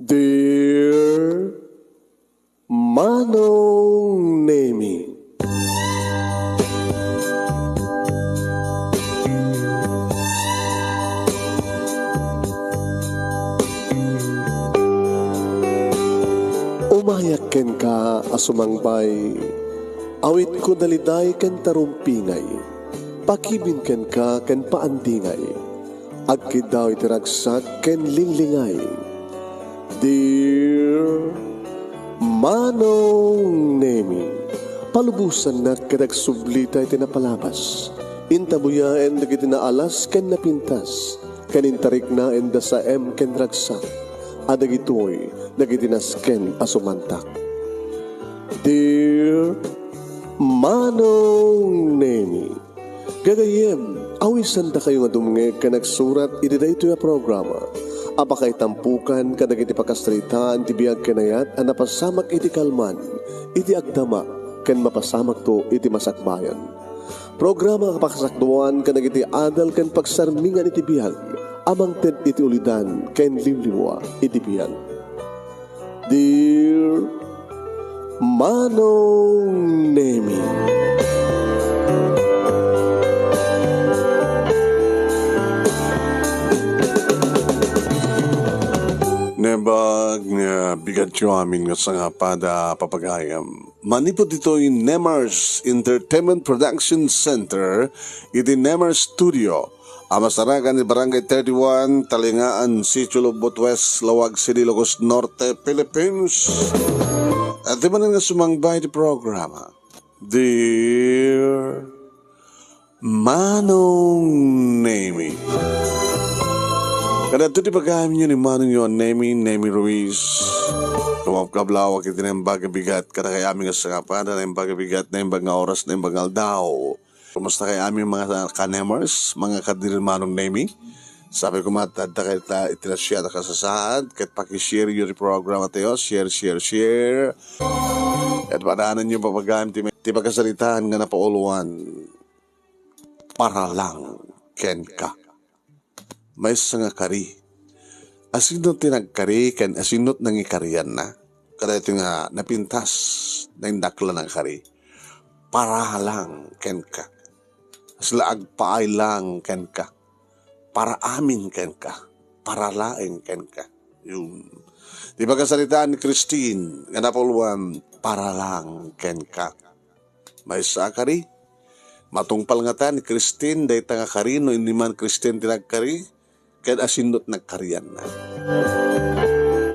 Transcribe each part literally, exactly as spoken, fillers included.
Dear Manong Nemi. Umayak kenka a sumangbay, awitko daliday ken tarumpingay, pakibin kenka ken paandingay, agkiddaw iti ragsak ken linglingay. Dear Manong Nemi, palubosannak ket agsublita iti napalabas. Intabuyaen dagiti naalas ken napintas, ken intariknaen da saem ken ragsak, a dagitoy dagiti nasken a sumantak. Dear Manong Nemi, gagayyem, awisandakayo nga dumngeg ken agsurat iti daytoy a programa a pakaitampokan kadagiti pakasaritaan ti biag ken ayat a napasamak iti kalman, iti agdama, ken mapasamakto iti masakbayan. Programa a pakasakduan kadagiti adal ken pagsarmingan iti biag a mangted iti ulidan ken liwliwa iti biag. Dear Manong Nemi. Naimbag nga bigatyo amin nga sangapada, papagayam. Manipud ditoy Nemars Entertainment Production Center, iti Nemars Studio, a masarakan iti Barangay thirty-one, Talingaan, Sitio Lubot West, Laoag City, Ilocos Norte, Philippines. Iti manen nga sumangbay iti programa, Dear Manong Nemi. Kadagitoy ti pagayamyo ni Manongyo a Nemi, Nemi Ruiz. Kumakablaawak iti naimbag a bigat kadakayo amin nga sangapada, naimbag a bigat, naimbag nga oras, naimbag nga aldaw. Kumusta kayo amin, mga ka-Nemars, mga ka-Dear Manong Nemi? Sabi ko, matadta kayo ta iti nasyan a kasasaad, ket pakishare yo ti programa tayo, share, share, share. Ket padanan yo papagayam ti, ti pakasaritaan nga napauluan, Para lang kenka. Maysa nga kari. Asino ti nagkari ken asino ti nangikarianna? Kadaytoy nga napintas, naindaklan a kari. Para lang kenka. Kasla agpaay lang kenka. Para amin kenka. Para laeng kenka. Yun. Ti pakasaritaan ni Christine, nga napauluan, para lang kenka. Maysa a kari. Matungpal ngata ni Christine dayta nga kari no inniman Christine ti nagkari, ken asino ti nagkarianna.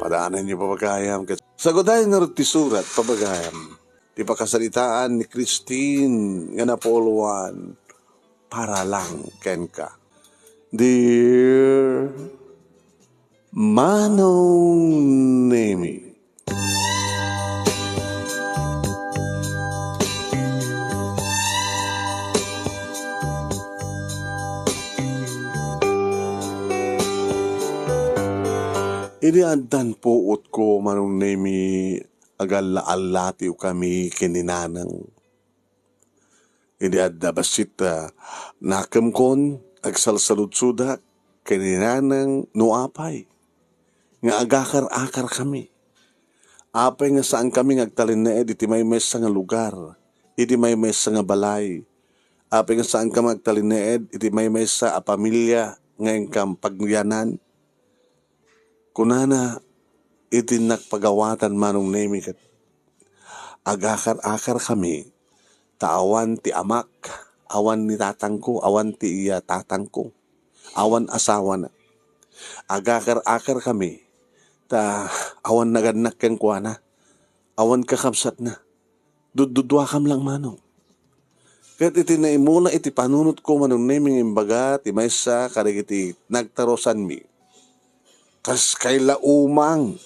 Padanan yo, papagayam, ket sagudayen ngarud ti surat, papagayam. Ti pakasaritaan ni Christine nga napauluan, para lang kenka. Dear Manong Nemi. Idi addan puotko, Manong Nemi, agalla-allatiw kami ken ni Nanang. Idi adda bassit, ah, nakemkon, agsalsaludsodak ken ni Nanang no apay nga agakar-akar kami. Apay nga saan kami nga agtalinaed iti maymaysa nga lugar, iti maymaysa nga balay. Apay nga saan kami agtalinaed iti maymaysa a pamilia nga inkam pagyanan. Kunana, iti nagpagawatan, Manong Nemi, ket agakar-akar kami, ta awan ti amak, awan ni tatangko, awan ti iya tatangko, awan asawana. Agakar-akar kami, ta awan nagannak kenkuana, awan kakabsatna. Dudduduakam lang, Manong. Ket iti naimula iti panunotko, Manong Nemi, nga imbaga ti maysa kadagiti nagtarusanmi, kas kay la umang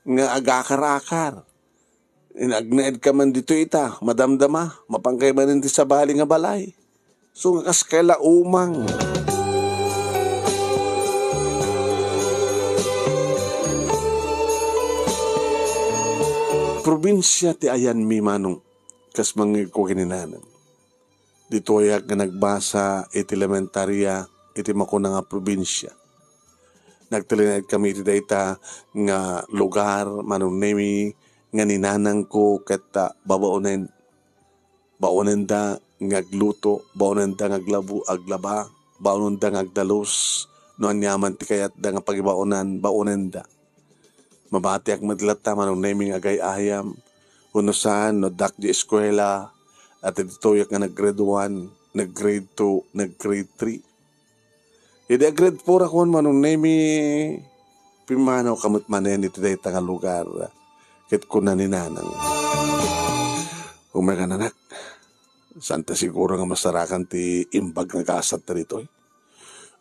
nga agakar-akar. Inagnaedka man ditoy ita, madamdama, mapankay manen ti sabali nga balay. So, nga kas kay la umang. Probinsia ti ayanmi, Manong, kas mangngegko ken ni Nanang. Ditoyak nga nagbasa iti elementaria iti makuna nga probinsia. Nagtalinaed kami iti dayta nga lugar, Manong Nemi, nga ni nanangko ket, ah, babaonen, baonenda nga agluto, baonenda nga aglabu-, aglaba, baonenda nga agdalus, no aniaman ti kayatda nga pagibaonan, baonenda. Mabatiak met latta, Manong Nemi, nga agay-ayam, wenno saan, no addak di eskuela, at ditoyak nga nag-grade one, nag-grade two, nag-grade three. Idi ag-grade four akon, Manong Nemi, pimmanawka met manen iti dayta nga lugar, ket kuna ni nanang, "Umaykan, anak, saan ta siguro nga masarakan ti imbag nga gasat ditoy?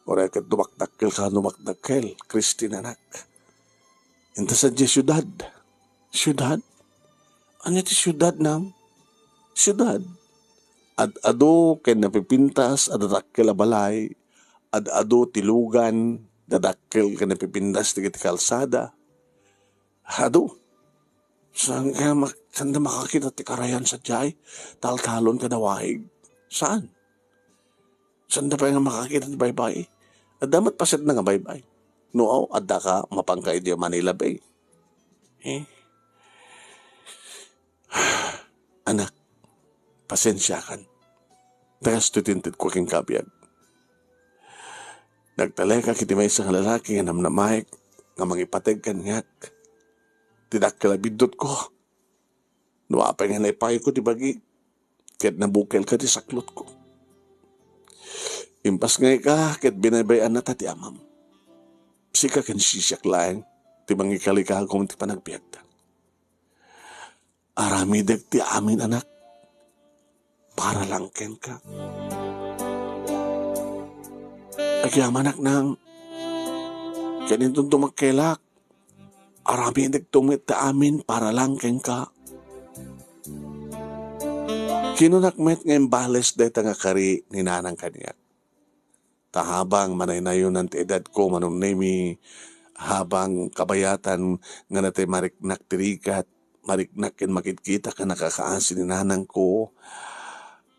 Uray ket dumakdakkel ka, dumakdakkel, Christine, anak. Inta sadiay siudad." "Siudad? Ania ti siudad, Nang?" "Siudad. Ad-adu ken napipintas a dadakkel a balay, ad-adu ti lugan, dadakkel ken napipintas dagiti kalsada. Adu. Saan kaya mak-, saan da makakita ti karayan sadiay? Taltalon kada waig. Saan? Saan da pay nga makakita ti baybay? Adda met paset na nga baybay. No, aw, adda ka, mapanka idiay Manila Bay." Eh? "Anak, pasensiakan. Dakastoy ti intedko kenka a biag. Nagtalekak iti maysa nga lalaki nga namnamaek nga mangipateg kaniak. Ti dakkel a biddutko, no apay nga naipayko ti bagi, ket nabukelka ti saklotko. Impasngayka ket binaybay-annata ti amam. Sika ken sisiak laeng ti mangikalikagum ti panagbiagda. Aramidek ti amin, anak, para lang kenka. Agyamanak, Nang, ken inton dumakkelak, aramidekto met ti amin para lang kenka." Kinunak met nga imbales dayta nga kari ni nanang kaniak. Ta habang manaynayonan ti edadko, Manong Nemi, habang kabayatan nga natay mariknak ti rigat, mariknak ken makitkitak a nakakaasi ni nanangko,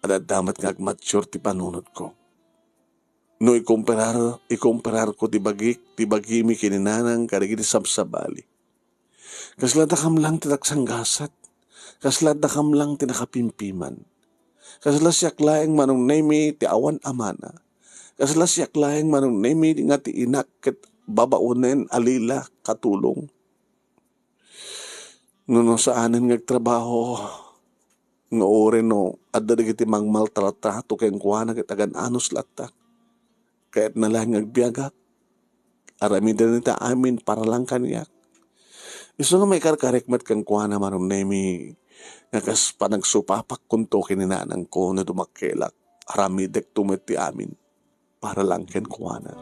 ad-adda met nga agmature ti panunotko. No ikomparar-, ikompararko ti bagik, ti bagimi ken ni nanang kadagiti sabsabali. Kasla dakam lang ti nagsanggasat. Kasla dakam lang ti nakapimpiman. Kasla siak laeng, Manong Nemi, ti awan amana. Kasla siak laeng, Manong Nemi, nga ti inak ket babaonen a lila, katulong. No, no saanen nga agtrabaho, nga uray no adda dagiti mangmaltratato kenkuana ket agan-anos latta. Kayatna laeng nga agbiagak. Aramidenda ti amin para lang kaniak. Isu nga maikarkarek met kenkuana, Manong Nemi, nga kas panagsupapak kunto ken ni nanangko no dumakkelak. Aramidekto met ti amin para lang kenkuana.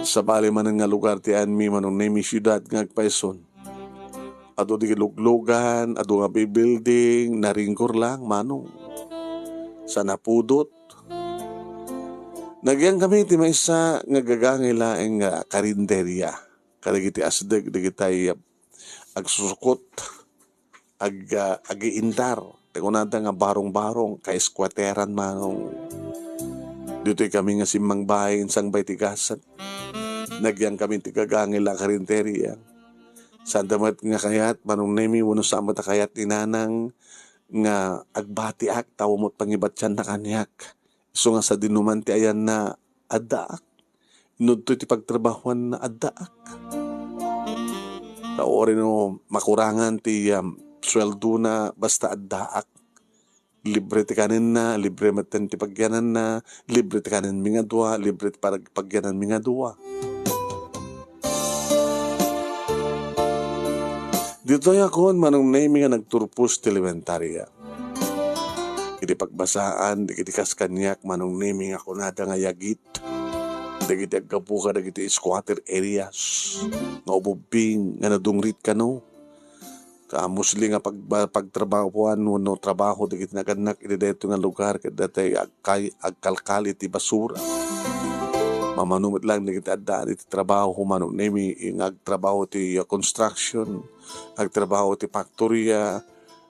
Sabali manen nga lugar ti ayanmi, Manong Nemi, siudad nga agpayson. Adu di luglugan, adu nga bibuilding, naringgor lang, Manong. Sa napudot. Nagyangkami ti maysa nga gagangay laeng nga karinderia kadagiti asdeg dagiti agsusukot, ag-, ah, agiindar. Ti kunada nga barong-barong, kaiskuateran, Manong. Ditoy kami nga simmangbahay, insangbay ti gasat. Nagyangkami ti gagangay la karinderia. Saan da met nga kayat, Manong Nemi, wenno saan met a kayat ni Nanang nga agbatiak, ta awan met pangibatianna kaniak. Isu nga sadinoman ti ayanna, addaak. Inudtoy ti pagtrabahuanna, addaak. Ta uray no makurangan ti, um, sueldona, basta addaak. Libre ti kanenna, libre metten ti pagyananna, libre ti kanenmi nga dua, libre ti pag-, pagyananmi nga dua. Ditoy akon, Manong Nemi, nga nagturpos ti elementaria. Iti pagbasaan dagiti kas kaniak, Manong Nemi, nga kunada nga yagit dagiti aggapu kadagiti squatter areas nga ububbing nga nadungrit kano. Kamusli nga pagba-, pagtrabahoan wenno trabaho dagiti nagannak iti daytoy nga lugar ket datay agkay-, agkalkal iti basura. Mamano met lang dagiti addaan iti trabaho, Manong Nemi, nga agtrabaho ti, uh, construction, agtrabaho ti factory, uh,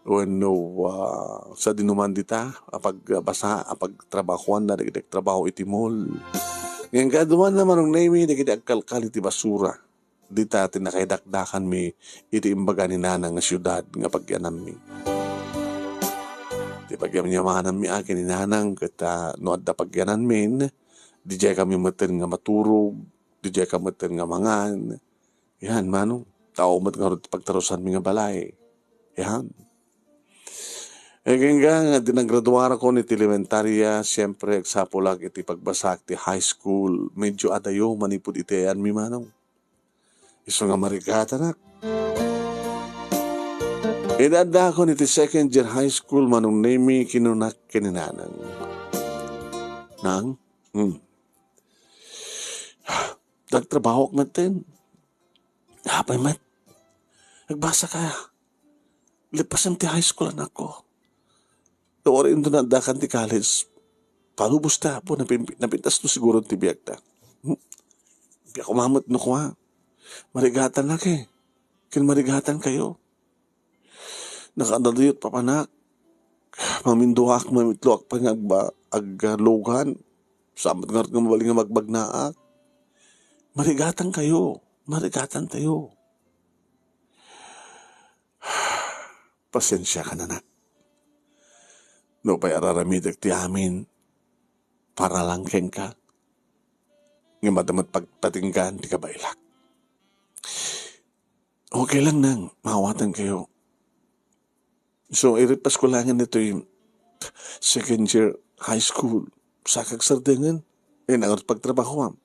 wenno, ah, sadinoman dita a pagbasa, a pagtrabahoan na dagiti agtrabaho iti mall. Ngem kaaduanna, Manong Nemi, dagiti agkalkal iti basura. Dita ti nakaidakdakanmi iti imbaga ni Nanang nga siudad nga pagyanammi. Ti pagyamyamananmi a ken ni Nanang ket, ah, no adda pagyananmin, didiay kami metten nga maturog, didiay ka metten nga mangan. Yan, Manong. Tao met ngarud ti pagtarusanmi nga balay. Yan. Agingga nga di nagraduarakon iti elementaria, siempre, agsapulak iti pagbasaak ti high school. Medyo adayo manipud iti ayanmi, Manong. Isu nga marigatanak. Idi addakon iti second year high school, Manong Nemi, kinunak ken ni Nanang, "Nang, hmm, agtrabahoak metten. Apay met? Agbasa ka. Leppasem ti high school, anakko. Uray inton addakan ti college, palubos ti Apo, napin-, napintas no siguro ti biagta. Hmm? Biag umamet no kua. Marigatan na ke. Ken marigatan kayo. Nakadaduyot papanak. Maminduaak, mamitloak pa nga agba-, aglugan. Saan met ngarud nga mabalin nga magbagnaak. Marigatan kayo. Marigatan tayo." Pasensiakan, anak. Nupay ar-aramidek ti amin para lang kenka, ngem adda met pagpatinggaan ti kabaelak. Okay lang, Nang, maawatankayo. So, iripas ko laengen ditoy second year high school. Saan ka agsardengen? Ania ngarud pagtrabahoam?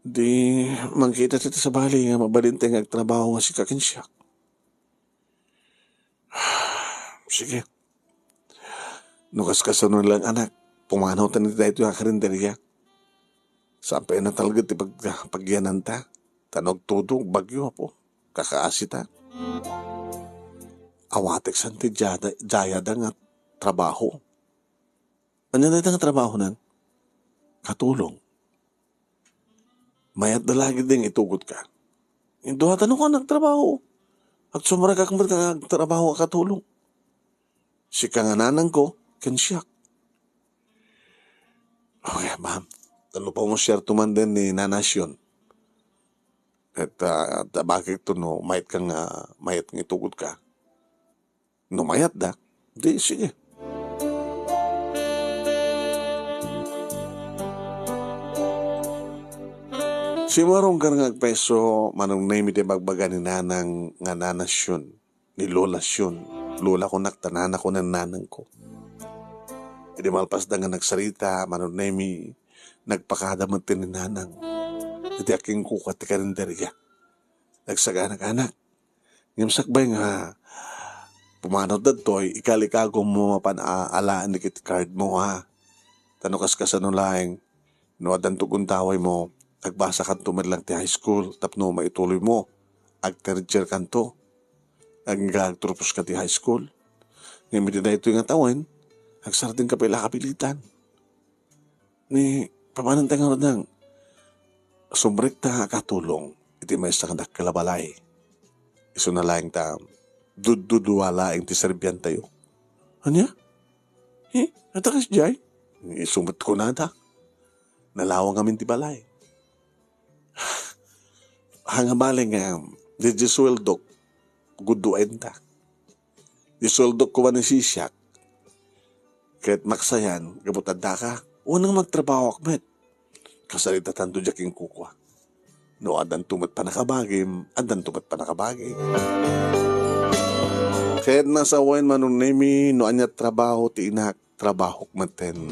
Di, mangkita ti sabali nga mabalin nga agtrabaho nga sika ken siak. Sige. No kaskasano lang, anak, pumanawtan iti daytoy a karinderya. Saan pay natalged ti pag-, pagyananta. Ta no agtudong, bagyo, Apo. Kakaasita. Awatek san ti jada-, jayada nga trabaho. Ania dayta nga trabaho, Nang? Katulong. Mayat da lagi din itugot ka. Induha ta no ka nagtrabaho. Agsumrekak met nga agtrabaho a katulong. Sika nga nanangko, ken siak. Okay, ma'am. Tano pa mo siyerto man din ni Nanasyon. Et, ah, tabagek to no mayat ka nga, mayat nga itugot ka. No mayat da, di sige. Simarong ka nga agpayso, Manong Nemi, ti bagbaga ni Nanang nga Nanasyon, ni Lola Syon. Lola ko nak, ta nana ko nan nanang ko. Idi malpas da nga nagsarita, Manong Nemi, nagpakada met ni Nanang. Idi akingkuka ti karinderya. Nagsaganak, anak. Ngem sakbay nga pumanawda ditoy, ikalikagom mo mapan a alaen dagiti card mo, ha? Ta no kaskasano laeng, no addanto gundaway mo, agbasa kanto met lang ti high school tapno maituloy mo. Ag-third year kanto. Agingga agturpos ka ti high school. Ngem iti daytoy nga tawen, agsardeng ka pay la kapilitan. Ni, papananta ngarud, Nang, sumrekta a katulong iti maysa nga dakkel a balay. Isuna laeng ta, dududua laeng ti serbiantayo. Ania? Eh, ata kasdiay? Isu met kunada. Nalawang amin ti balay. Haan nga bale nga, di, di sueldok, guduenta. Isueldok koma ni sisiak. Ket maksayan, gapu ta addaka, unang magtrabahoak met. Kasaritatanto diay kinkukua. No addanto met pannakabagim, addanto met pannakabagi. Ket nasawen, Manong Nemi, no ania trabaho ti inak, trabahok metten.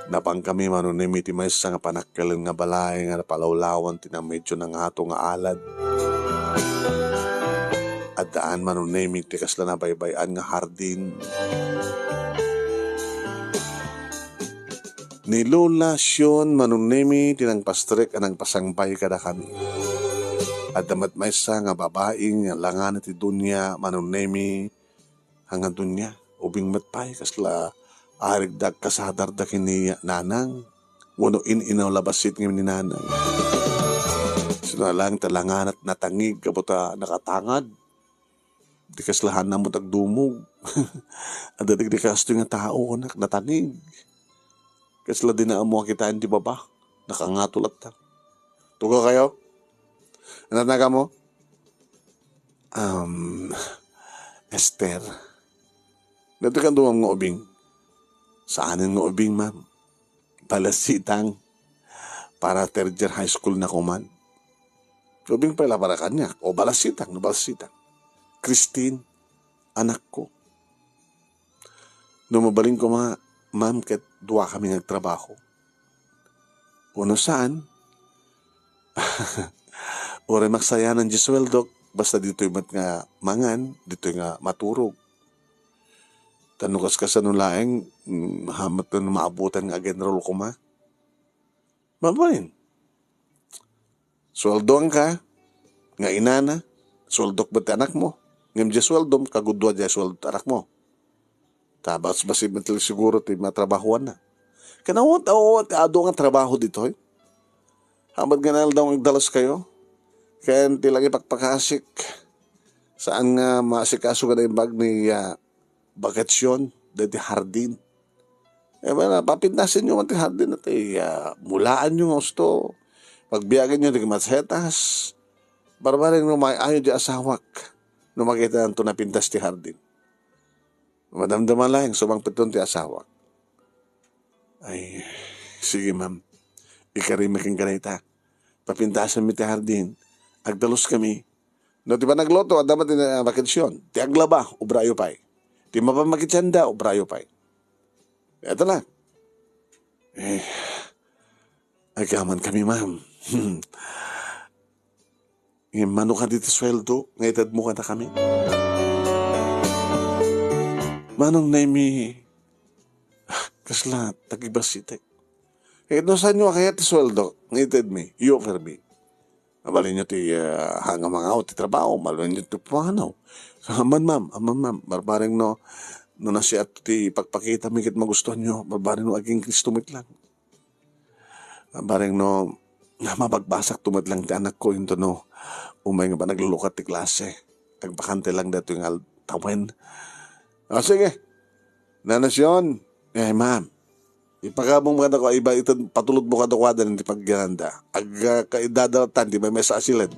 Napankami, Manong Nemi, iti maysa nga panakkel nga balay nga napalawlawan ti na medyo nangato nga alad. Addaan, Manong Nemi, ti kasla nabaybay-an nga hardin. Ni Lola Sion, Manong Nemi, ti nangpastrek a nangpasangbay kadakami. Adda met maysa nga babai nga langan ti dunia, Manong Nemi, nga dunia. Ubing met pay, kasla arigda agkasadarda ken ni Nanang. Wenno in-inaw la bassit ngem ni Nanang. Suna laeng ta langanat natangig gapu ta nakatangad. Di kasla hanna met agdumog. Adda dagiti kastoy nga tao, anak, natanig. Kasla di na ammo a kitaen ti baba. Nakangato latta. Tugaw kayo? Ano tawag mo? Um, Esther. Dati kan dumam nga ubing. Saanen nga ubing, ma'am? Balasitang. Para third year high school na ko man. Ubing pay la para kaniak. O, balasitang, no, balasitang. Christine, anak ko. No mabalin ko, ma-, ma'am, ket dua kami nga agtrabaho. Wenno saan, uray maksayanan ti sueldok, basta ditoy met nga mangan, ditoy nga maturog. Ta no kaskasano laeng, mm, hamat no maabutan nga ag-enroll koma. Mabalin. Sueldoanka nga inana, sueldok met ti anakmo. Ngem diay sueldom, kagudua diay sueldo ti anakmo. Ta basbasol met siguro ti matrabahoanna. Ken awan, awan, adu nga trabaho ditoy. Hamat nga naldaw nga agdaluskayo. Ken ti lang ipakpakasik. Saan nga maasikaso nga naimbag ni, ah, bakasyon, daydi hardin. Eh, wala, papintasenyo man ti hardin, ti, ah, mulaanyo nga usto. Pagbiagenyo ti masetas. Barbareng no maayo diay asawak. No makitanto napintas ti hardin. Madamdama laeng, sumangpeton ti asawak. Ay, sige, ma'am. Ikarimi kenka dayta. Papintasenmi ti hardin. Agdaluskami. No, ti panagluto, adda met ti, ah, bakasyon. Ti aglaba, obrayo pay. Ti mapan makitienda, obrayo pay. Eto na. Eh, agyaman kami, ma'am. Ngem mano kadi ti sueldo nga itedmo kadakami? Manong Nemi, ah, kasla, tagibasitek. Eh, no saanyo a kayat ti sueldo nga itedmi, i-offermi. Mabalinyo ti, ah, hanga mangaw ti trabaho, mabalinyo ti pumanaw. So, aman, ma'am, aman, ma'am, barbareng no, no nasiat ti pagpakitami ket magustuanyo, barbareng no aging Cristo met lang. Bareng no, mabagbasak to met lang ti anakko, into no, umay nga ba naglukat ti klase. Agbakante lang daytoy nga al-, tawen. Ah, sige. Nanasion, eh, ma'am. Ipagabong mo kadako, iba, ito, patulod mo kadako, adan ti pagyananda. Ag, ah, kaidadalatan, ti may mesa asilid.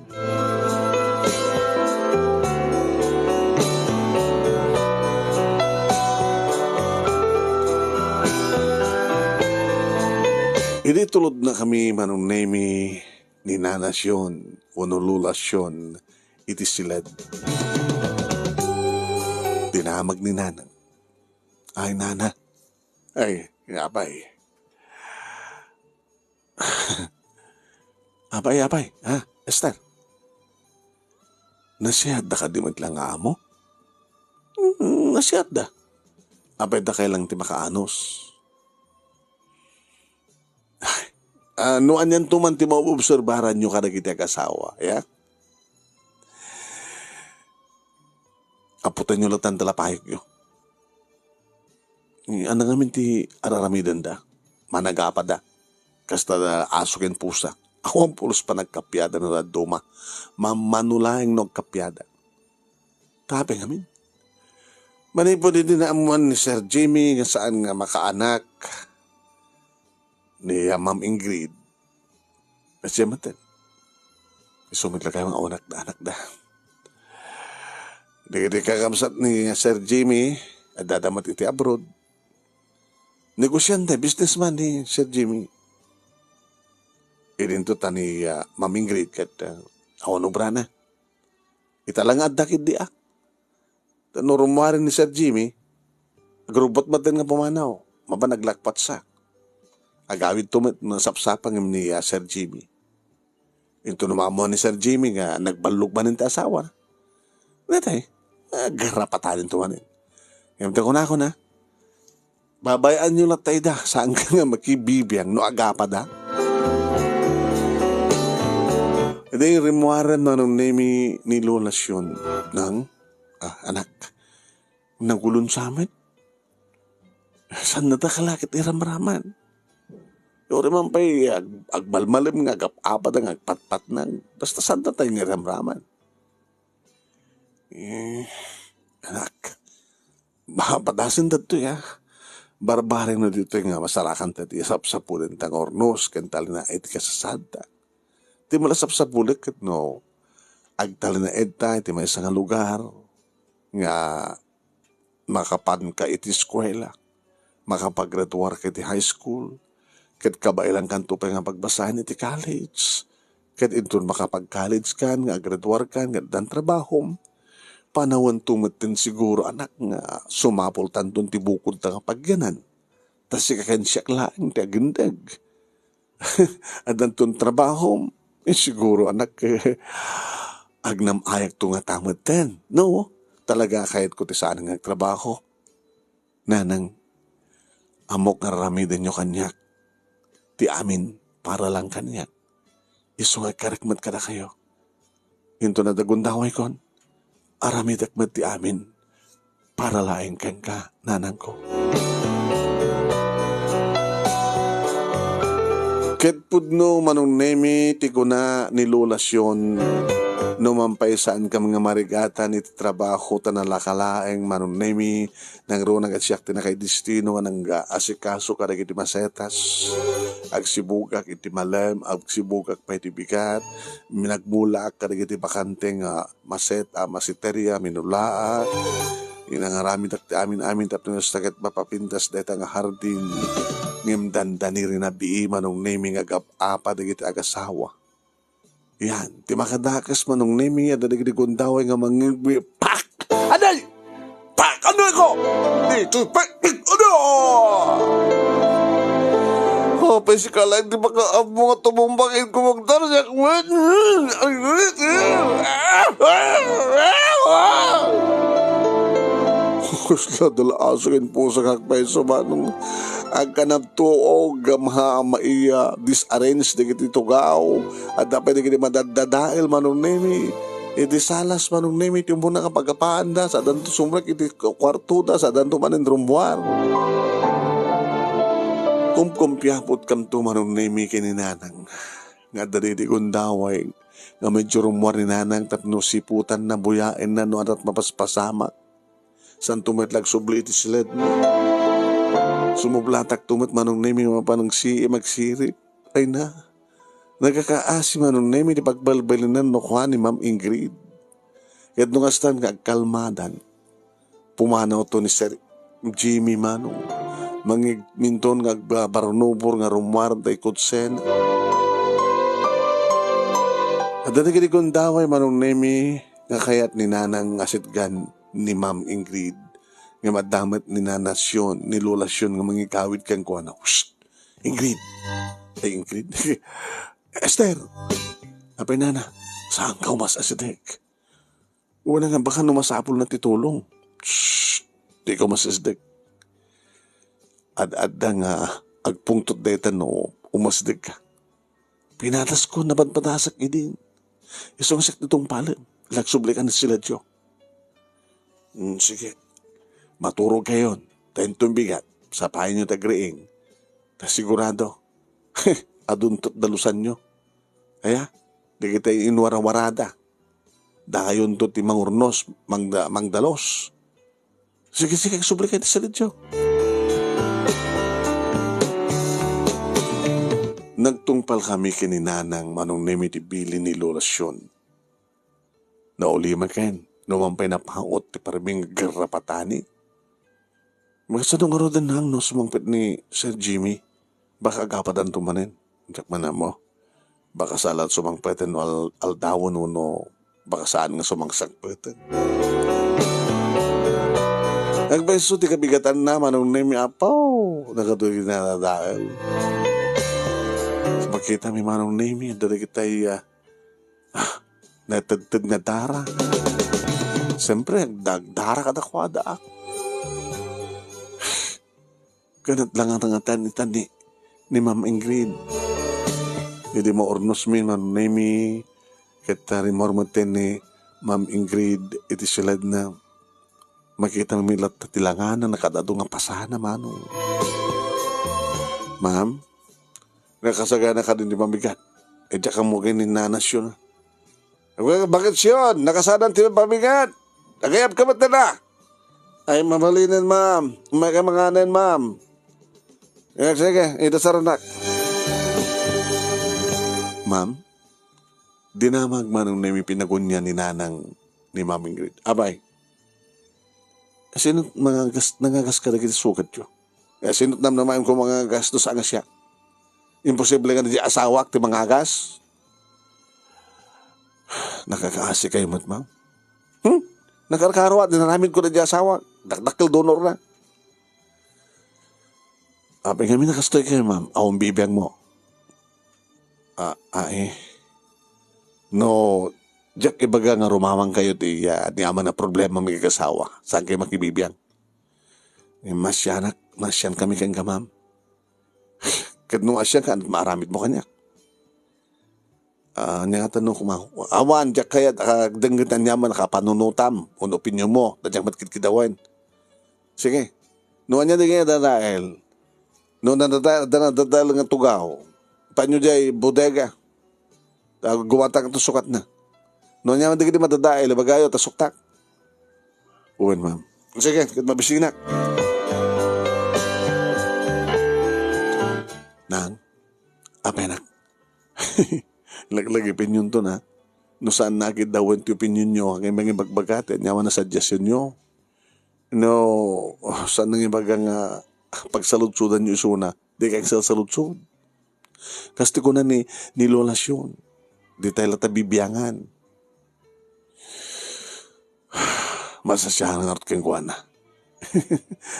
Idi tulodna kami, Manong Nemi, ni Nana Sion, wenno Lola Sion, iti siled. Dinamag ni Nana. Ay, Nana. Ay, apay. Apay, apay, ha, Esther? Nasiatda kadi met lang nga amo? Mm, nasiatda. Apay, dakay lang ti makaanos. Ay, ah, no anianto man ti maobserbaranyo kadagiti agasawa, ya? Aputenyo latan ti lapayekyo. Ania ngamin ti ar-aramidenda? Managapada. Kasta aso ken pusa. Awan pulos panagkappiada no dadduma. Mammano laeng no agkappiada. Tapay ngamin. Manipud idi naammuan ni Sir Jimmy nga saan nga makaanak ni, ah, Ma'am Ingrid, Siya met. Isu met la kayo nga anak, anakda. Dagiti kakabsat ni Sir Jimmy, adda met iti abroad. Negosyante, businessman ni Sir Jimmy. Idinto ta ni, ah, Ma'am Ingrid ket, ah, awan obrana. Ita la nga adda ketdi, ah. Ta no rummuaren ni Sir Jimmy, agrubot met nga pumanaw. Mapan aglakpatsa. Agawidto met no sapsapa ngem ni, ah, Sir Jimmy. Into no maammuan ni Sir Jimmy nga nagballog manen ti asawa. Natay, agarapatanen to manen. Ngem ta kunakuna, Babay-anyo latta ida, saan ka nga makibibiang no agapada? Idi rimmuaren no Nemi ni Lola Sion, nang, ah, anak, nagulon sa amin. Saan na ta kalakit iramraman? Yuri man pa'y ag-, agmalmalem nga agap-apada nga agpatpatnang. Basta saan na tayo nga iramraman? Eh, Anak, mapadasen datoy, a. Barbareng no ditoy nga masarakan ta ti sapsapulenta nga urnos ken talinaed ti kasasaadta. Ti mala sapsapulek ket no agtalinaedta iti maysa nga lugar nga makapanka iti eskuela, makapagraduarka iti high school, ket kabaelankanto pay nga pagbasaen iti college, ket inton makapag-college kan nga agraduarkan nga addan trabahom, panawento metten siguro, anak, nga sumapultanton ti bukodta nga pagyanan. Ta sika ken siak laeng ti agindeg. Addanton trabahom, eh, siguro, anak, eh, agnam-ayakto ngata metten, no? Talaga kayatko ti saan nga agtrabaho. Nanang, ammok nga aramidenyo kaniak ti amin para lang kaniak. Isu nga agkarek met kadakayo. Inton adda gundawaykon, aramidek met ti amin para laeng kenka, nanangko. Ket pudno, Manong Nemi, ti kuna ni Lola Sion, no mampay saankam nga marigatan iti trabaho ta nalaka laeng, Manong Nemi, nangruna ket siak ti nakaidestino nga nangga-asikaso kadagiti masetas. Agsibugak iti malem, agsibugak pay iti bigat, minagmulaak kadagiti bakante nga maset a masiteria, minulaak. Inangaramidak ti amin-amin tapno kasta ket mapapintas dayta nga hardin. Ngem dandani rinabii, Manong Nemi, nga agap-apa dagiti agasawa. Yan, ti makadakes, Manong Nemi, adda dagiti gundaway nga mangngegwi, pak! Aday! Pak! Ano ako? Ito, pak! Ano? Apay, sika laeng ti makaammo nga tumumba ken kumugdar, siak met. Ay, ay, ay. Kusla dalaasa ken pusak, agpayso, Manong. Agkanabtuog, gamha, maiya, disarrange dagiti tugaw. Adda pay dagiti madaddadael, Manong Nemi. Iti salas, Manong Nemi, ti umuna nga pagapaanda, saadanto sumrek iti kuartoda, saadanto manen rummuar. Kumkumpiaputkanto, Manong Nemi, ken ni Nanang nga adda daydi gundaway nga medyo rummuar ni Nanang tapno siputanna, buyaenna no adda mapaspasamak. Santo met la agsubli iti siledna. Sumublatakto met, Manong Nemi, nga mapan agsiim, agsirip. Ay na, nagkakaasi, Manong Nemi, ti pagbalbalinan no kua ni Ma'am Ingrid. Ket no kastan nga agkalmadan, pumanawto ni Sir Jimmy, Manong. Mangigminton nga agbabarnubor nga rummuar dayta ikutsena. Adda dagiti gundaway, Manong Nemi, nga kayat ni Nanang nga sitgan ni Ma'am Ingrid, ngem adda met ni Nana Sion, ni Lola Sion nga mangikawid kenkuana. "Shh! Ingrid!" Ay, Ingrid. "Esther!" "Apay, Nana?" "Saanka umas-asideg? Wen nga baka no masapulna ti tulong." "Shh! Dika umas-asideg. Ad-adda nga agpungtot dayta no umasidegka." Pinatasko, napadpadasak idi. Isu nga siak ti tungpalem. Lagsubli ka ni siledyo. "Hmm, sige. Maturog kayon. Ta inton bigat, sapayenyo ti agriing. Ta sigurado, adunto dalusanyo. Aya, dagiti inwarawarada. Dayonto ti mangurnos, mangda-, mangdalos." "Sige, sige, agsubli ka iti siledyo." Nagtungpal kami ken ni Nanang, Manong Nemi, ti bilin ni Lola Sion. Nauli manen, no man pay napaut ti parming garrapatani. "Makasano ngaruden, Nang, no sumangpet ni Sir Jimmy? Baka agapadanto manen." "Diak man ammo. Baka saan la sumangpeten no al-, aldawen wenno baka saan nga sumangsangpeten." Nagpayso ti kabigatanna, Manong Nemi, apo. Nagadu nga nadael. Makitami, Manong Nemi, adda dagitay, ah, ah, natedted nga dara. Siyempre, agdagdara kadakuada, ah. Ket naglangatangatan itan ni, ni Ma'am Ingrid. Idi maurnosmi, Manong Nemi, ket, ah, rimmuar metten ni Ma'am Ingrid iti siledna. Makitami latta ti langanan a kad-adu nga pasana, Manong. "Ma'am, nakasagana kadi ti mabigat?" "Eh, diak ammo ken ni Nana Sion." "Bakit, Sion? Nakasadan ti mabigat? Agayabka met dayta." Ay, mabalinen, ma'am. May kamanganen, ma'am. Eh, sige, idasaranak. Ma'am, dinamag manong Nemi pinagunyan ni nanang ni Ma'am Ingrid. Abay, sino mangagas, nangagas ka dagiti sugatyo? Eh, sino namnamaen ko mangagas no saan nga siak? Imposible nga di asawak ti mangagas. Nakakaasi kayo met, ma'am. Hmm? Nakarkaruat, dinaramid ko na di asawak. Dakdakkel donor na. Apay ngamin a kastoy kayo, ma'am. Awan bibiang mo. Ah, ah, eh. No, diak ibaga nga rumamang kayo ti, ah, ni ama na problema mi kakasawa. Saan kayo makibibiang? Eh, masyanak, masyan kami kang ma'am. Ket no asyan ka, maaramid mo kaniak. Ah, ania nga tanong ko, ma-, awan, diak kayat, ah, dengget ania man nakapanunotam, un opinion mo, ta diak matkidkidawen. Sige. No ania dagiti dadael, no nadada-, da-, nadadael nga tugaw, tanyo diay bodega. Ah, gumatak to sukatna. No ania man dagiti madadael, ibagayo, ta suktak. Wen, ma'am. Sige, ket mabisinak. Nang, apenak. Laglag opinion to na. No saan nakit dawen ti opinion nyo, ang imang ibagbaga, ti anya man a suggestion nyo. No, saan nang ibaga nga pagsaludsudan nyo isuna, di kay agsalsaludsod. Kas ti kuna ni, ni Lola Sion, di tayo lata bibiangan. Masasiahan nga arut kenkuana.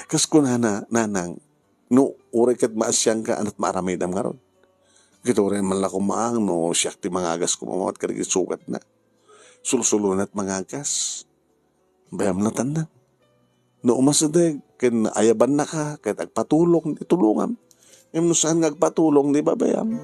Kas kunana, nanang, no, uray ket maasianka, anat maaramidam ngarud. Ket uray man la kumaang, no, siak ti mangagas kumamawat kadagiti sugatna. Sulsulonat mangagas. Bayam natanna. No umasideg ken ayabannaka ket agpatulong, di tulongam. Ngem no saan nga agpatulong, di babayam.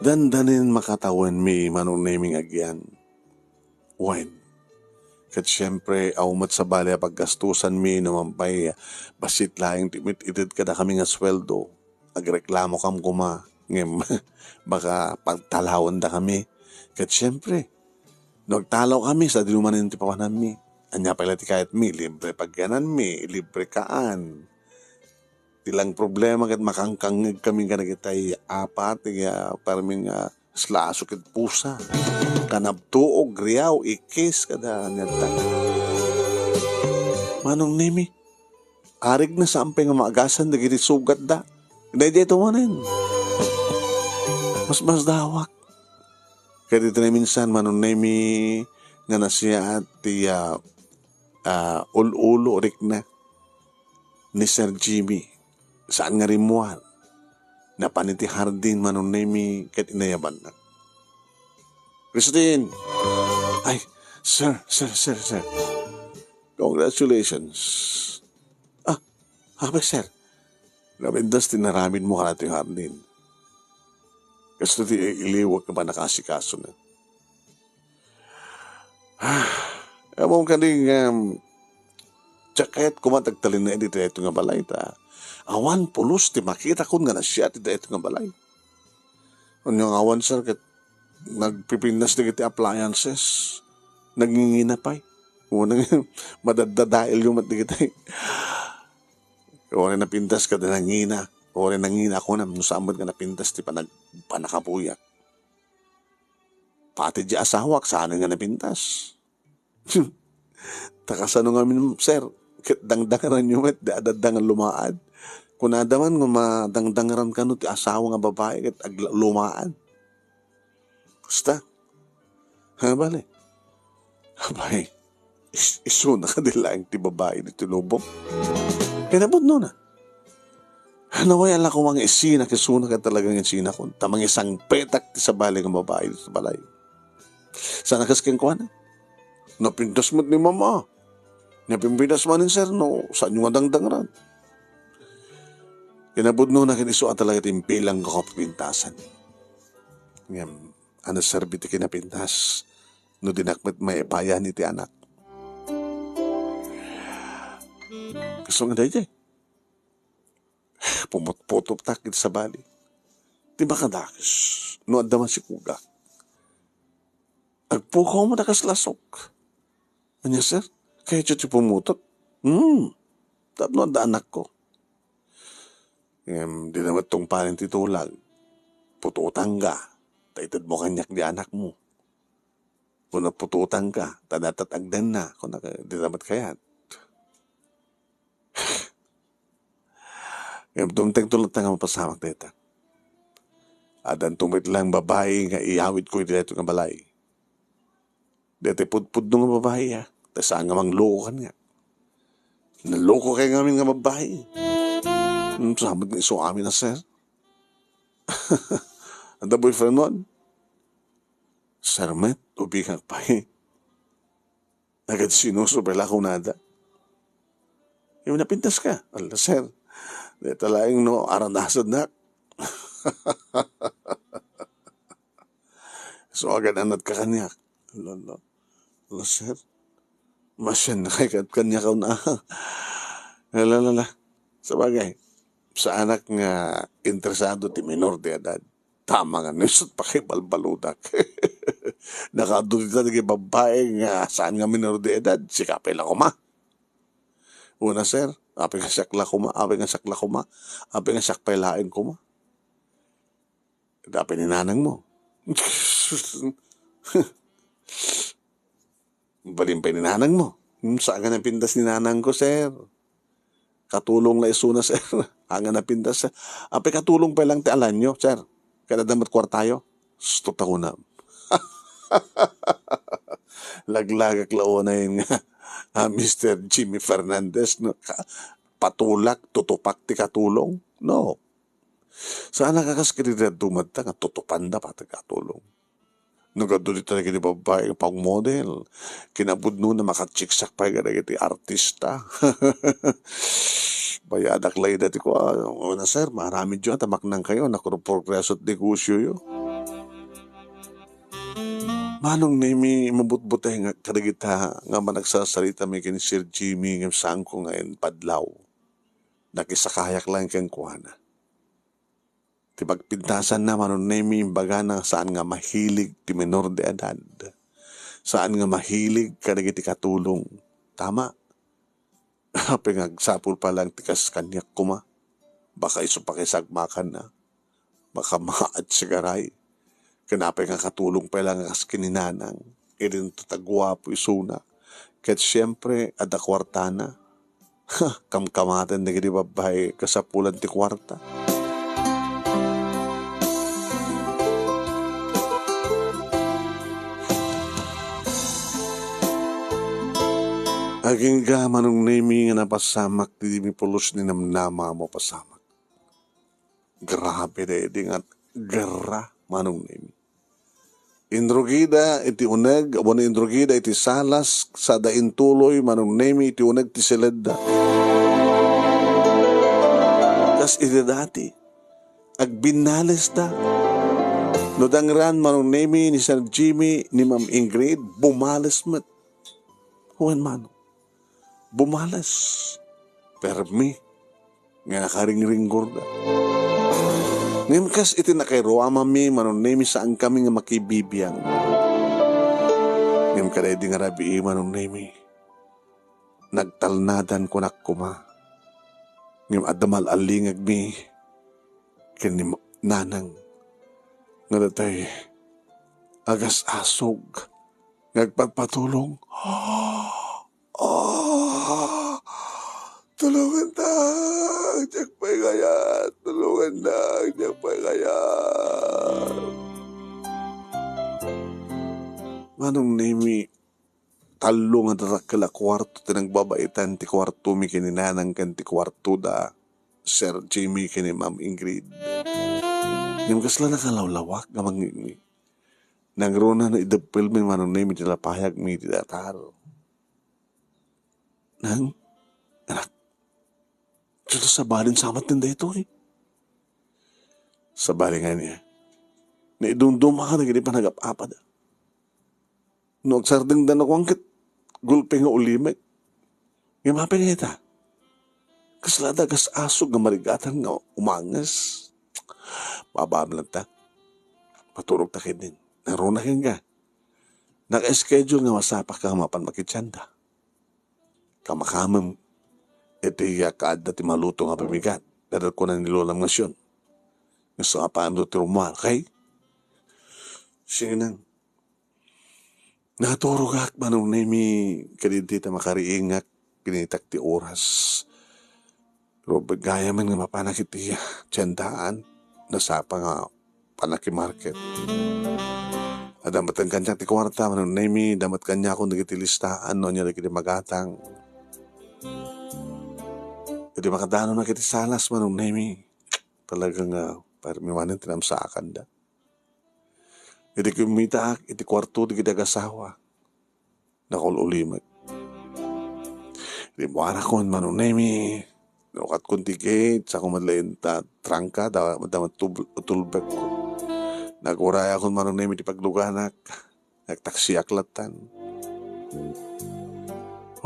Dandanin makatawenmi, Manong Neming, agian. Wen, ket siempre, awan met sabali a paggastusanmi no man pay bassit laeng ti umited kadakami nga sueldo. Agreklamokam koma, ngem baka pagtalawendakami. Ket siempre, no agtalawkami, sadino manen ti papananmi. Ania pay la ti kayatmi? Libre pagyananmi, libre kaan. Ti lang problema ket makangkangngegkami kadagitay apat nga permi nga Kasla aso ket pusa. Kanabtuog, riaw, ikkis, kada ania dayta. Manong Nemi, arigna saan pay nga maagasan dagiti sugatda. Daydiay to manen. Masmasdawak. Ket iti naminsan, Manong Nemi, nga nasiaat ti, ah, ah, ul-ulo rikna ni Sir Jimmy. Saan nga rimmuar. Napan iti hardin, Manong Nemi, ket inayabanna. Christine! Ay, sir, sir, sir, sir. Congratulations. Ah, apay, sir? Napintas ti inaramidmo kadatoy hardin. Kastoy ti iliwak nga pannakaasikasona. Ammom kadi nga, um, diak kayat koma ti agtalinaed iti daytoy nga balay ta awan pulos ti makitakon nga nasiaat iti daytoy nga balay. Ania nga awan, sir, ket nagpipintas dagiti appliances. Nagngingina pay. O, nang-, madaddadaelyo met dagiti. Uray napintas ket nangina. Uray nangina a kunam, no saan met nga napintas ti panag-, pannakapuyak. Pati di asawak, saan nga napintas. Ta kasano ngamin, sir? Ket dangdangaranyo met, di adda nga lumaad. Kunada man nga madangdangaran kano ti asawa nga babai ket agla-, lumaad. Kasta? Ha, bale? Abay, is-, isuna kadi laeng ti babai ditoy lubong. Kinapudnona. Naway, ala koma nga isinak isuna ket talaga nga isinakon. Ta mangisangpetak ti sabali nga babai ditoy balay. Saan a kas kenkuana? Napintas met ni mama. Napintas manen, sir, no saanyo nga dangdangran. Kinapudnona ket isu a talaga ti impilang ko kapintasan. Ngem, ano serbi ti kinapintas no dinak met maipayan iti anak? Kaso nga daydi. pumutputoptak iti sabali. Ti makadakes, no adda masikugak, agpukaw met a kas lasok. Ania, sir? Kayatyo ti pumutot? Hmm, tapno adda anakko. Ngem dina met tungpalen ti tulag. Putotangka, ta itedmo kaniak di anakmo. Kuna putotangka, ta data't agdenna, kuna ka, dina met kayat. Ngem dumtengto latta nga mapasamak dayta. Addanto met lang babai nga iyawidko iti daytoy nga balay. Daytoy pudpudno nga babai, a. Ta saan nga mangloko kaniak. Naloko kay ngamin nga babai. Hmm, sabot nga isu amin a, sir. Adda boyfriend mo? Sir met, ubingak pay. Agad sinuso pay la kunada. Yung napintas ka? Ala, sir. Deta laeng no, aranasad nak. So, agad anad ka kaniak. Ala, ala. Ala, sir. Masian na kay kat-, kaniak na. Ala, ala, ala. Sabagay, saanak nga interesado ti minor de edad. Tama nga, isut pakibalbaludak. Nakaadda dita dagiti babbai nga saan nga minor de edad, sika pay la koma. Una, sir, apay nga siak la koma, apay nga siak la koma, apay nga siak pay laeng koma. Apay ni nanang mo. Balin pay ni nanang mo. Hmm, saan nga napintas ni nanang ko, sir. Katulong la isuna, sir. Haan nga napintas, sir. Apay katulong pay lang ti alanyo, sir. Kada damat kuartayo. Sus, tutakunan. Laglagak la unay nga, ah, Mister Jimmy Fernandez, no? Ka-, patulak, tutupak ti katulong. No. Saan nga kas kadi daduma ta nga tutupanda pati katulong. Nagadu dita dagiti babbai nga pang-model. Kinapudno na makatsiksak pay kadagiti artista. Bayadak la ida ti kua, "Una, sir, maaramidyo, ta maknang kayo, naku, progreso ti negosyo yo." Manong Nemi, mabutbuteng kadagita nga managsasarita mi ken Sir Jimmy ngem saanko nga impadlaw. Nakisakayak lang kenkuana. Ti pagpintasanna, Manong Nemi, imbagana saan nga mahilig ti menor de edad. Saan nga mahilig kadagiti katulong. Tama. Apay nga agsapul pa lang ti kas kaniak koma. Baka isu pakisagmakanna. Baka maatsagaray. Ken apay nga katulong pay lang kas ken ni nanang. Idinto ta guapo isuna. Ket siempre, adda kuartana. Ha, kamkamaten dagiti babbai kasapulan ti kuarta. Agingga, Manong Nemi, nga napasamak ti di mi pulos ni namnama mo pasamak. Grabe daydi nga gerra, Manong Nemi. Inrugida iti uneg, wenno inrugida iti salas, sada intuloy, Manong Nemi, iti uneg ti siledda. Kas iti dati, agbinnalesta. No dangran, Manong Nemi, ni Sir Jimmy, ni Ma'am Ingrid, bumales met. Wen, Manong. Bumales. Permi nga nakaringringgorda. Ngem kas iti nakairuamanmi, Manong Nemi, saankami nga makibibiang. Ngem kadaydi nga rabii, Manong Nemi, nagtalnadan kunak koma. Ngem adda mal-allingegmi ken ni ma-, nanang nga datay agas-asog nga agpatpatulong. Ah! Tulongenta, diak pay kayat. Tulongenta, diak pay kayat. Manong Nemi, tallo nga dakkel a kuarto ti nagbabaitan ti kuartomi ken ni nanang ken ti kuartoda Sir Jimmy ken ni Ma'am Ingrid. Ngem kasla nakalawlawak nga mangngegngeg. Nangruna no ideppelmi, Manong Nemi, ti lapayagmi iti datar. Nang, anak, diyo sabalin samat ken daytoy. Sabali nga niya, naidumduma ka dagiti panagap-apada. No agsardengda no kuan ket gulpi nga ulimek. Ngem apay nga ita? Kasla adda gas-asog nga marigatan nga umanges. Babaam latta. Maturogta ketdin. Naruna kenka. Naka-schedule nga masapaka nga mapan makitienda. Kamakamem iti, ah, kaadda ti maluto nga bibigat. Dadat kuna ni Lolam nga Sion. Gusto nga paano ti rumuar, okay? Sige nang. Naturogak, Manong Nemi, kadidi ta makariingak, kinitak ti oras. Pero gayam nga mapanak iti tiendaan, nasapa nga panakimarket. Adda met kaniak ti kuarta, Manong Nemi, adda met kaniakon dagiti listaan no ania dagiti magatang. Idi makadanonak iti salas, Manong Nemi, talaga nga parmi manen ti namsaakanda. Idi kimmitaak iti kuarto dagiti agasawa, nakul-ulimek. Rimmuarakon, Manong Nemi, nukatkon ti gate, sako met laeng ta trangka, da, da met tub-, tulbek. Nagurayakon, Manong Nemi, ti pagluganak. Nagtaksiak lattan.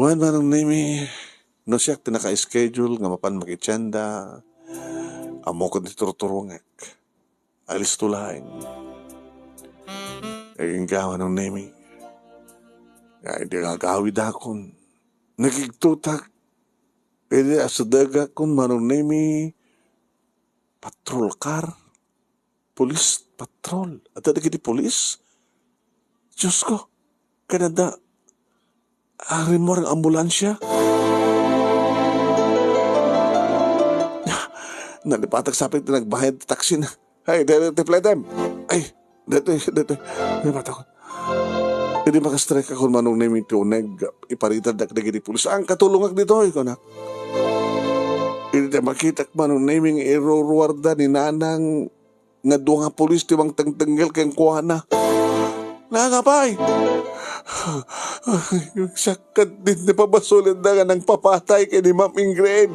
Wen, Manong Nemi, no siak ti naka-schedule nga mapan makitienda, ammokon ti turturongek. Alisto laeng. Agingga, Manong Nemi. Nga idi agawidakon, nakigtotak. Idi asadegakon, Manong Nemi, patrol car. Police patrol. Adda dagiti police. Diosko, kanada, ah, rimmuar nga ambulansia. Nalipatak sapay ti nagbayad ti taxi na. Ay, daytoy ti platem. Ay, daytoy, daytoy. Ay, matakot. Idi makastrikakon, Manong Nemi, ti uneg, iparitardak dagiti pulis. Ang katulongak ditoy, kunak. Idi ta makitak, Manong Nemi, nga iruruarda ni Nanang nga dua nga pulis ti mangtengtenggel kenkuana. Nangapay? Siak kadin ti pabasolenda nga nangpapatay ken ni Ma'am Ingrid.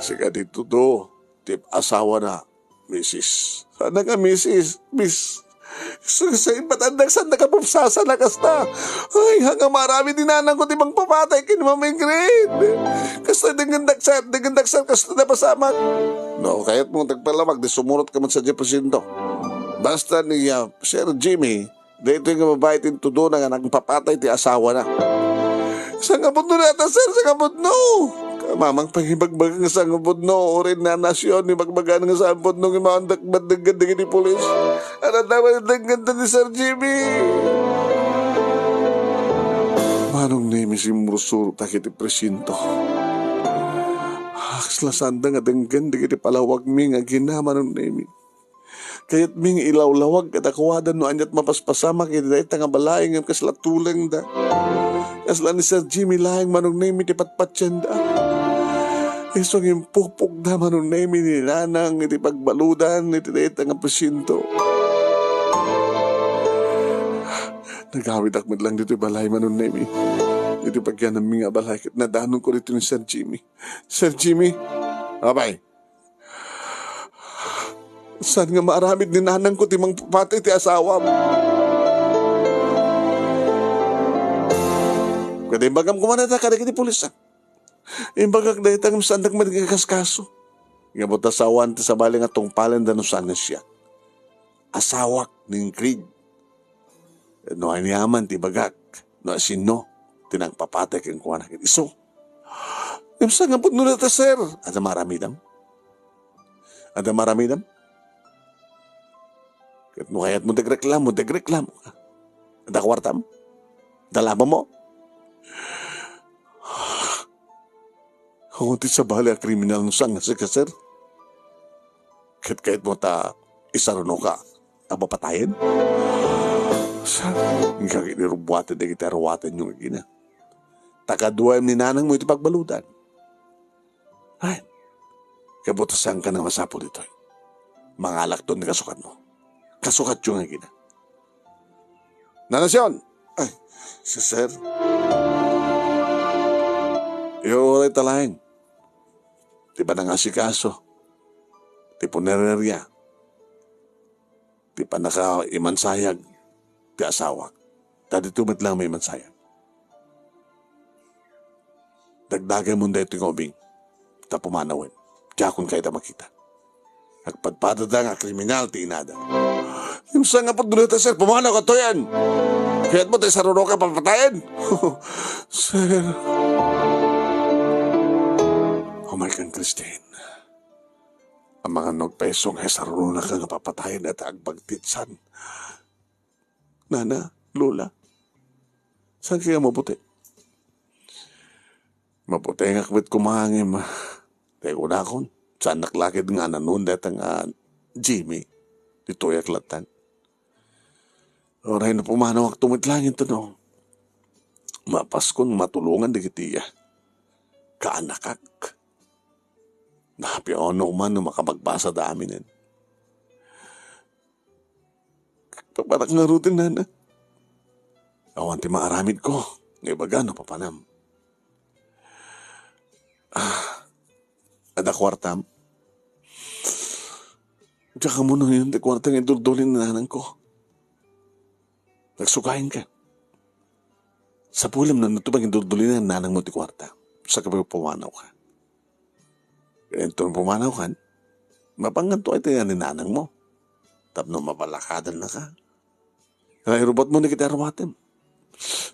Sika ditoy, ti asawana, misis. Sana nga misis, miss. Sa, sa ibatandak, saan nakapupsasa na kasta? Ay, hanga maramid ni nanang ko ti mangpapatay ken ni Ma'am Ingrid. Kasta denggendak sa, denggendak sa, kasta napasamak. No, kayat mo tagpalawag, di sumurot ka man sa Jefferson to. Basta ni, ah, Sir Jimmy, daytoy nga babae ti intudona nga nagpapatay ti asawana. Sangaputno dayta, sir, sangaputno. Kamamang pangibagbaga nga sangaputno, uray ni Nanang Sion, ibagbaga nga sangaputno, nga maandak baddenggan dagiti pulis. Ano dapat denggan ni Sir Jimmy? Manong Nemi, simursurot iti presinto. Kasla saanda nga denggen dagiti palawagmi nga agina, Manong Nemi. Kayatmi nga ilawlawag kadakuada no aniat mapaspasamak iti dayta nga balay ngem kasla tulengda. Kasla ni Sir Jimmy laeng, Manong Nemi, ti patpatienda. Isu nga impupokda, Manong Nemi, ni Nanang iti pagbaludan iti dayta nga presinto. Nagawidak met lang ditoy balay, Manong Nemi. Iti pagyanammi nga balay ket nadanonko ditoy ni Sir Jimmy. Sir Jimmy? Apay, saan nga maaramid ni nanangko ti mangpapatay ti asawam? Kada imbagam koma dayta kadagiti pulis, ah. Imbagak dayta ngem saandak met nga ikaskaso. Ngem ta sawan ti sabali nga tungpalenda no saan nga siak. Asawak ni Ingrid. No aniaman ti ibagak, no asino ti nangpapatay kenkuana ket isu. Ngem sangaputno dayta, sir. Adda maaramidem? Adda maaramidem? Ket no kayatmo dagreklamo, dagreklamo ka. Adda kuartam? Adda labammo? Awan ti sabali a kriminal no saan nga sika, sir. Ket kayatmo ta isarunoka a papatayen? Sa, inka ket irubbuaten dagiti aruatenyo nga agina. Ta kaduaem ni nanangmo iti pagbaludan. Ay, kabutasanka nga masapul ditoy. Mangalakton ni kasukatmo. Kasukatyo nga agina. Nanang Sion! Ay, si sir. Iuray ta laeng ti panangasikaso ti punereria, ti pannakaimansayag ti asawak. Ta ditoy met lang maimansayag. Dagdagaymo daytoy nga ubing. Ta pumanawen, diakon kayat a makita. Agpadpadada nga kriminal ti inada. Ngem saan nga pudno dayta, sir? Pumanaw ka toyen! Kayatmo ta isaruroka a papatayen? Sir. Umaykan, Christine. Amangan no agpayso nga isarurona ka nga papatayen dayta agbagtit, saan? Nana, Lola, saan kaya maputi? Maputi nga kawit koma ngem, ah, tay kunakon, saannak la ketdi nga ananon dayta nga Jimmy, ditoyak lattan. Uray no pumanawak to met laeng intono, mapaskon matulongan dagiti, ah, kaanakak. Napiawno man no makapagbasada aminen. Papanak ngaruden, nana. Awan ti maaramidko nga ibaga no papanam. Ah, adda kuartam? Diak ammo no ania ti kuarta nga idulduli ni nanangko. Nagsugayenka. Sapulem no ania ti pangiduldulina ni nanangmo ti kuarta. Sakbay pumanawka. Inton pumanawkan, mapanganto iti ni nanangmo. Tapno mabalakadannaka. Nga irubatmo dagiti aruatem.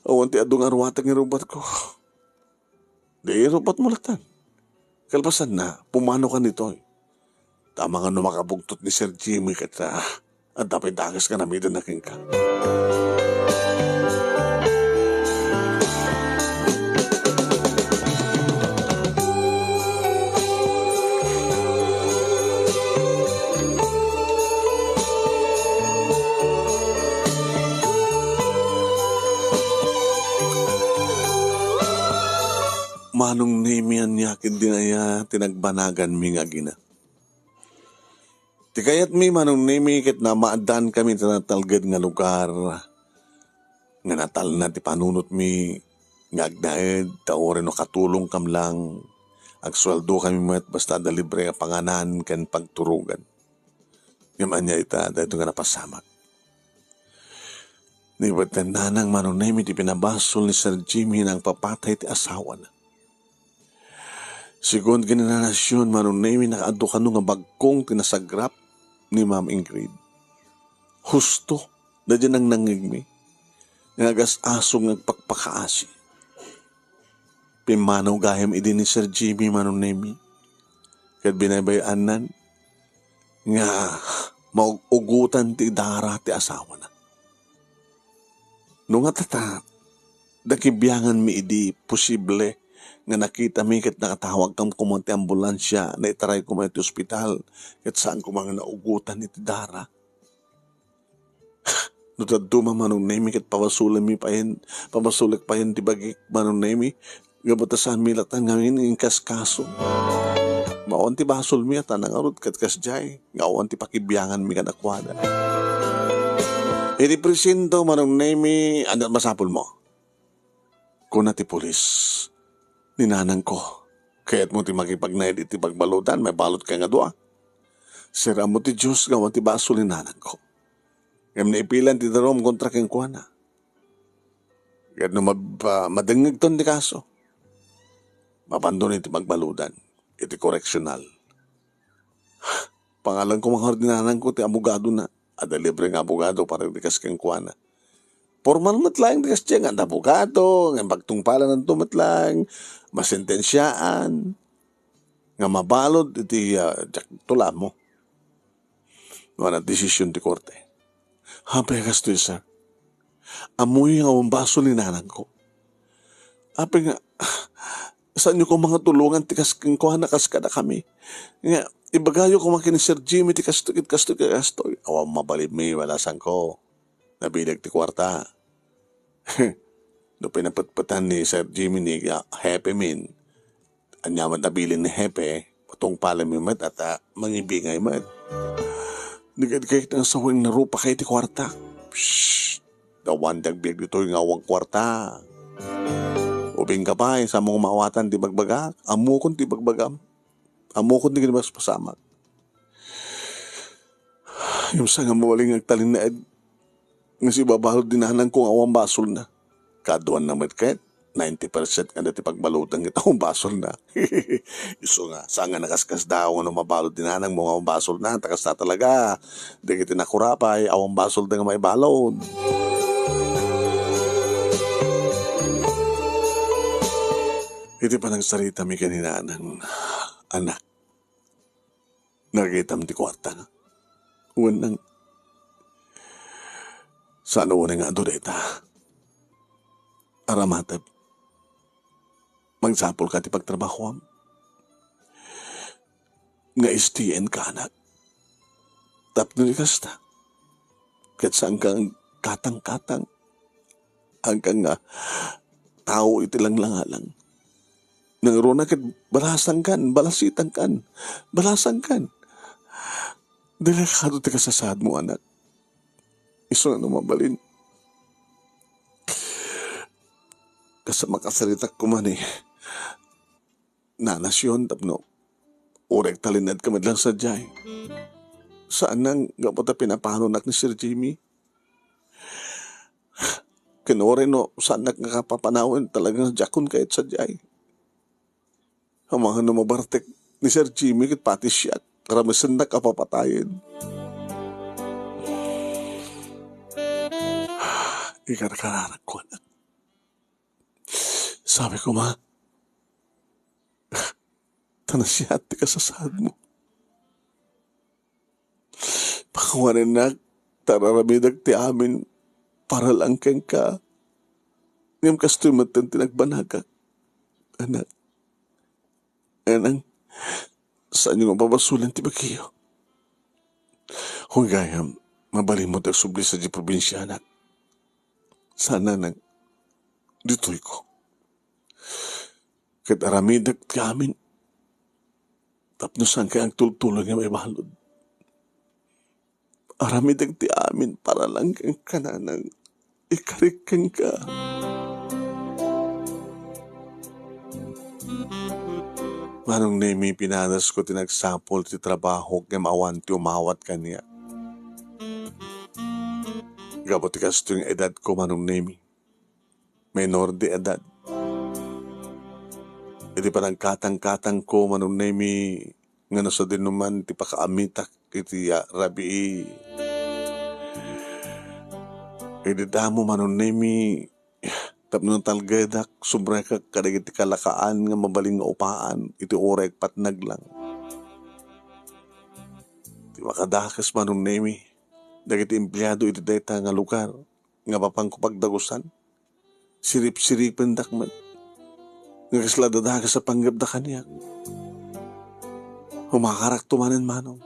Awan ti adu nga aruatek nga irubatko. Di irubatmo lattan. Kalpasanna, pumanawkan ditoy. Ta amangan no makabugtot ni Sir Jimmy ket, ah, adda pay dakes nga namidanna kenka. Manong Nemi, ania ketdi aya ti nagbanaganmi nga agina? Ti kayatmi, Manong Nemi, ket naamaaddaankami iti natalged nga lugar nga natalna ti panunotmi nga agnaed, ta uray no katulongkam lang, agsueldokami met basta adda libre a panganan ken pagturogan. Ngem ania ita daytoy nga napasamak? Ni Berta, nanang, Manong Nemi, ti pinabasol ni Sir Jimmy nga agpapatay ti asawana. Segun ken ni Nana Sion, Manong Nemi, nakaadu kano nga bagkong ti nasagrap ni Ma'am Ingrid. Husto, daydiay nangnangngegmi nga agas-aso nga agpakpakaasi. Pimmanaw gayam idi ni Sir Jimmy, Manong Nemi, ket binaybay-annan nga maug-ugotan ti dara ti asawana. No nga tata, dagibianganmi idi posible nga nakitami ket nakatawagkam koma ti ambulansia, naitaray koma iti ospital, ket saan koma nga naugotan iti dara. No dadduma, Manong Nemi, ket pabasolenmi payen, pabasolek payen ti bagik, Manong Nemi, gapu ta saanmi latta ngamin nga inkaskaso. Awan ti basolmi a ta nangarud ket kasdiay nga awan ti pakibianganmi kadakuada. Iti presinto, Manong Nemi, ania masapulmo? Kuna ti pulis, ni nanangko, kayatmo ti makipagnaed iti pagbaludan, maibalutka nga dua. Sir, ammo ti Dios nga awan ti basol ni nanangko. Ngem naipilan ti darum kontra kenkuana. Ket no mab-, ah, madengngegton ti kaso, mapanton iti pagbaludan, iti koreksional. Pangalanko man ngarud ni nanangko ti abogadona. Adda libre nga abogado para iti kas kenkuana. Pormal met laeng ti kasdiay nga adda abogado, nga pagtungpalananto met laeng, masentensiaan, nga mabalud iti, ah, diak tulamo. Wana desisyon ti korte. Apay a kastoy, sir? Ammoyo nga awan basol ni nanangko. Apay nga, saanyo koma nga tulongan ti kas kenkuana kas kadakami? Nga, ibagayo koma ken ni Sir Jimmy ti kastoy ket kastoy ket kastoy. Awan mabalinmi, wala sanko. Nabileg ti kuarta. No pinapetpetan ni Sir Jimmy ni, ah, Hepe min, ania met nabilin ni Hepe, patungpalenmi met a ta mangibingay met. Nagad kay nga saweng narupakay ti kuarta. Psst! Awan ti agbiag ditoy nga awan kuarta. Ubingka pay, saanmo nga maawatan ti bagbagak? Ammokon ti bagbagam. Ammokon ti kinapaspasamak. Ngem saan nga mabalin nga agtalinaed nga sibabalud ni nanangko nga awan basolna. Kaduanna met ket, ninety percent nga dati pagbaluden ket awan basolna. Isu nga, saan nga nakaskasdaaw nga no mabalud ni nanangmo nga awan basolna, ta kasta talaga, dagiti nakurapay, awan basolda nga maibalud. Iti panangsaritami ken ni nanang, anak, nakitam ti kuarta. Wen nang, saan unay nga adu dayta. Aramatep, mangsapulka ti pagtrabahoam. Nga istienka, anak. Tapno di kasta, ket saanka nga katangkatang. Saanka nga tao iti langlangalang. Nangruna ket balasangkan, balasitangkan, balasangkan. Delikado ti kasasaadmo, anak. Isu nga no mabalin, kas makasaritak koma ni Nana Sion tapno uray talinaedka met lang sadiay. Saan nang gapu ta pinapanonak ni Sir Jimmy. Ken uray no saannak nga kapapanawen, talaga nga diakon kayat sadiay. Amangan no mabartek ni Sir Jimmy ket pati siak, ramesennak a papatayen. Ikarkaranak ko, anak. Sabi ko, ma, ta nasiat ti kasasaadmo. Pakuanennak, ta ar-aramidek ti amin para lang kenka. Ngem kastoy metten ti nagbanagak, anak. Anak, saanyo nga pabasolen ti bagiyo. Hoy gayam, mabalinmo ti agsubli sadiay probinsia, anak. Saan nang, ditoy ko. Ket aramidek ti amin tapno saanka agtultuloy nga maibalud. Aramidek ti amin para lang kenka, nanang. Ikarik kenka. Manong Nemi, pinanasko ti nagsapul ti trabahok ngem awan ti umawat kaniak. Gapu ti kastoy nga edadko, Manong Nemi. Menor de edad. Iti panagkatangkatangko, Manong Nemi, nga no sadinoman ti pakaamitak iti, ah, rabii, idi damo, Manong Nemi, tapno natalgedak, subrekak kadagiti kalakaan nga mabalin nga upaan iti uray agpatnag lang. Ti makadakes, Manong Nemi, dagiti empleado iti dayta nga lugar nga mapanko pagdagusan, sirip-siripendak met nga kasla dadakes a panggepda kaniak. Umakarakto manen, Manong.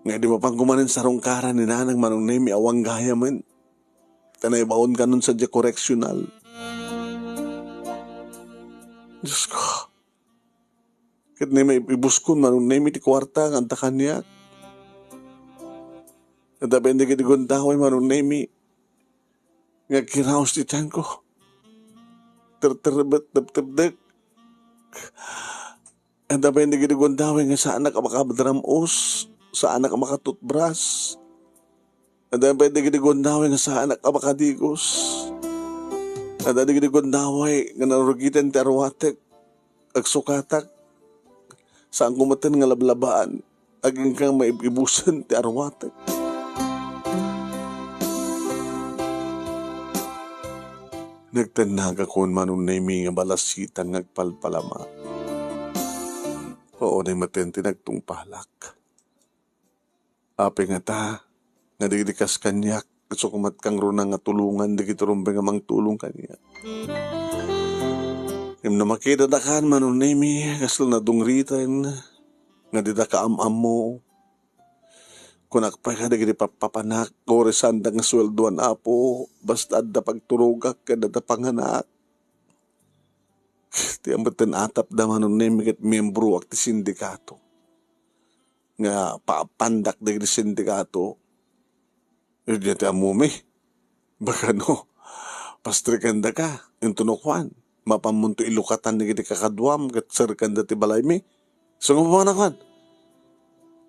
Nga idi mapanko manen sarungkaran ni Nanang, Manong Nemi, awan gayamen. Ta naibaon kanon sadiay koreksional. Diosko. Ket ni maibuskon, Manong Nemi, ti kuarta nga adda kaniak. Adda pay dagiti gundaway, Manong Nemi, nga agkiraos ti tianko. Terterbet, tebtebdek. Adda pay dagiti gundaway nga saanak a makadram-os, saanak a makatutbras. Adda pay dagiti gundaway nga saanak a makadigos. Adda dagiti gundaway nga narugiten ti arwatek, agsukatak. Saanko metten nga lablabaan, agingga nga maib-ibusen ti arwatek. Nagtennagakon, Manong Nemi, nga balasitang nga agpalpalama. Awan metten ti nagtungpalak. Apay ngata, nga dagiti kas kaniak, isu koma ti kangruna nga tulongan dagiti rumbeng a mangtulong kaniak. Ngem no makitadakan, Manong Nemi, kasla nadungriten, nga didaka am-ammo, kunak pay kadagiti pappapanak, uray saanda nga sueldoan, Apo, basta adda pagturogak ken adda panganak. Ti metten atapda, Manong Nemi, ket miembroak ti sindikato. Nga paapandak dagiti sindikato. Idiay ti ammomi. Baka no, pastrikendaka, intono kuan, mapanmonto ilukatan dagiti kakaduam ket serkanda ti balaymi. Isu nga pamanakuan.